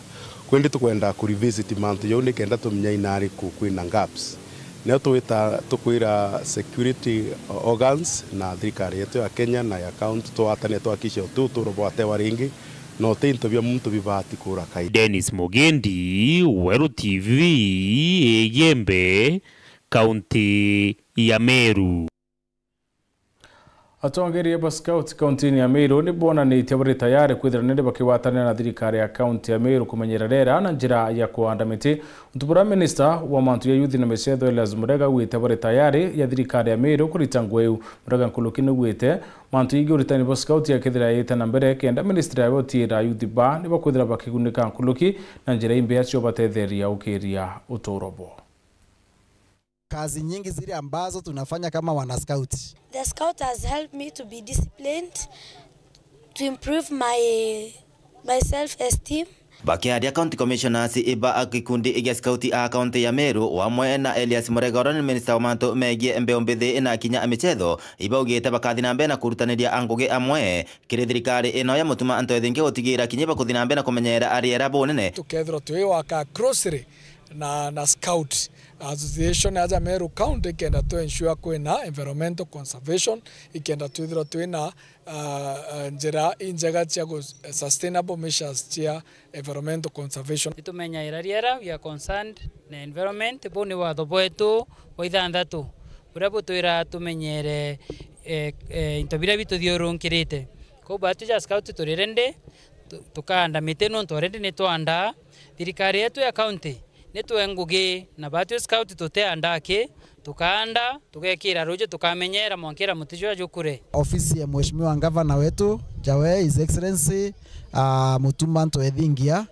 Kwendi tukwenda ku revisit mantu jau ni kenda tumenya ina ariku kwina gaps. Nio twita tukwira security organs na thirikari yetu ya Kenya na ya county twatane twakisha uti uturo bwatewa ringi, na uti into bia muntu bibati kura kai. Dennis Mugendi, Weru T V, Igembe, kaunti ya Meru. Atongeria ba Scout kaunti-ini ya Meru ni bonanitie bari tayari kwithira nindi bakigwatanira na thirikari ya kaunti ya Meru kumenyera rera na njira ya kuhanda miti, untu buria minista wa mantu ya youth na micetho Elias Murega augite bari tayari ya thirikari ya Meru kurita ngugi iu. Murega nkuruki ni augite mantu jingi uritani bwa Scout yakethira yite na mbere kenda ministry yawe utiira youth ba ni bakwithira bakigunika nkuruki na njira imbi ya cio batetheria ukiria uturo bwao. Kazi nyingi zile ambazo tunafanya kama wana scout. The scout has helped me to be disciplined, to improve my, my self-esteem, Bakiaria County Commissioners iba a gikundi gia Scout a kaunti ya Meru, wamwe na Elias Murega uria ni minista wa mantu megie mbeu mbithi na kinya michetho, ibaugite bakathi na mbere na kurutaniria a ngugi amwe kiri thirikari ino ya Mutuma Anto Ethingia gutigira kinya bakuthi na mbere na kumenyera ariera bunene. Tukethirwa twi waka closely na, na Scout Association aja Meru County, ikenda tu ensure kwina environmental conservation, ikenda twithirwa twina ah, ah, njira injega cia gu-, sustainable measures cia environmental conservation. Nitumenyaira riera, we are concerned na environment. Buu ni watho bwetu bwa ithanthatu buria butwira tumenyere, eh, eh, into biria bituthiurunkirite. Kou batwi ja Scout turi ready, tu-, tukaanda miti nontu already nitwaandaa. Thirikari yetu ya county nitwe ngugi, na batwi Scout tuteandaa ki, tukaanda, tugekira ruuji, tukamenyera mwankira muti jwa jukure. Ofisi ya Mheshimiwa Ngavana wetu, jawe, His Excellency, ah, Mutuma Anto Ethingia,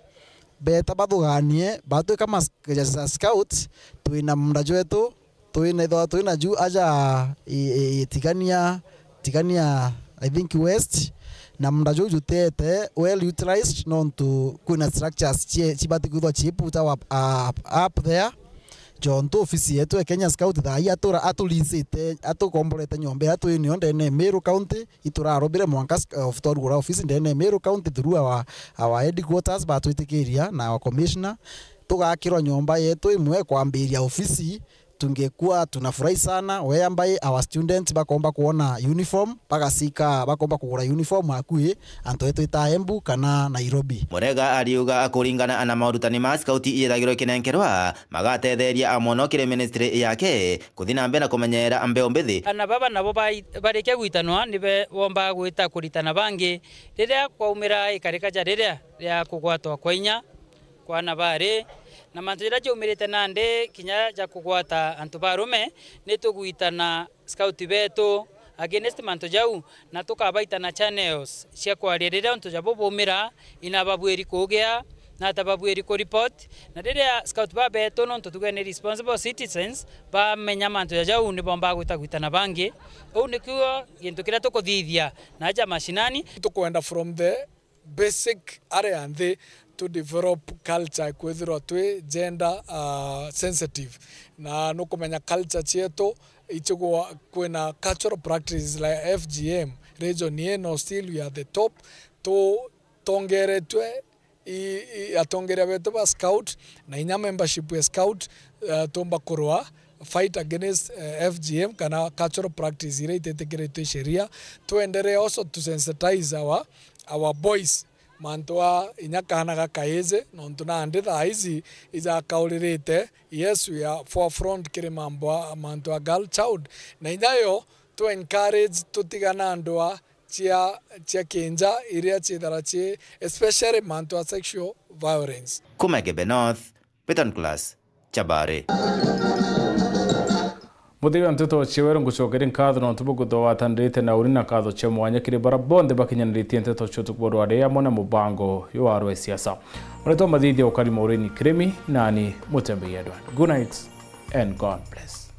beeta bathuganie, batwika mas-, ja Scout, twina munda jwetu, twina, ithwa twina ju aja i, i, i, Tigania, Tigania, I think West, na munda juu jutete well utilized, nontu kwina structures cie-, cibati kwithwa ciiputa wa, uh, up there. Jontu ofisi yetu ya Kenya Scout thaa ii atura-, atulisite, atukomborete nyomba iria twinio ndene ya Meru County, iturarubire mwanka s-, of twarugura ofisi ndene ya Meru County through our, our headquarters batwitikiria na our commissioner, tugakirwa nyomba yetu imwe kwambiria ofisi. Tungekuwa tunafurahi sana, whereby our students bakomba kuona uniform, bagasika, bakomba kugura uniform akui, antu etu ita Embu kana Nairobi. Murega ariuga kuringana na maurutani ma Scout iyethagirwo ikinenkerwa, magatetheria mono kiri ministry yake kuthi na mbere na kumenyera mbeu mbithi. Ana baba nabo bai-, barikia gwitanwa, nibe bomba gwita kuritana bangi riria kwaumira ikarika ja riria ria kugwatwa kwa inya kwa ana bari, na mantu jaria jaumirite nandi kinya ja kugwata antu ba arume, ni tugwitana Scout betu against mantu jau, na tukabaita na channels cia kwaria riria untu jabo bumira, ina babwiri kugia, na ata babwiri ku report. Na riria Scout ba betu, nontu tuge ni responsible citizens, bamenya mantu ja jau, ni bomba gwita gwitana bangi. Uu nikio gintu kiria tukuthithia na aja mashinani. Tukwenda from the basic aria nthi to develop culture kwithirwa twi gender, uh, sensitive. Na nukumenya culture cietu ichigwa kwina cultural practices like F G M, region ino still we are the top. Tu-, tongeretwe i, i, atongeria betu ba Scout na inya membership ya Scout, uh, tumba kurwa fight against, uh, F G M kana cultural practice iria ititikiritwe i sheria. Tuenderee also to sensitize our, our boys mantu a inya kaana ga kaiji, nontu nandi thaa ici ijakauririte, yes, we are forefront kiri mambo a, mantu a girl child, na inya yo tu encourage tutigana ndwa cia, cia kinja iria ciithara ci, especially mantu a sexual violence. Kuma Igembe North, Beton Class, Chabari. Muthii wa nteto cia Weru, ngucokeria nkatho nontu bwa kwithirwa watanirite na uni na nkatho cia mwanya kiri bara bonthe bakinyaniritie nteto cia utuku bwa rwari amwe na mubango uyu wa rwa siasa. Uretwa mathithia ukari Maureen Kirimi, nani Mutembei Edward. Good night and God bless.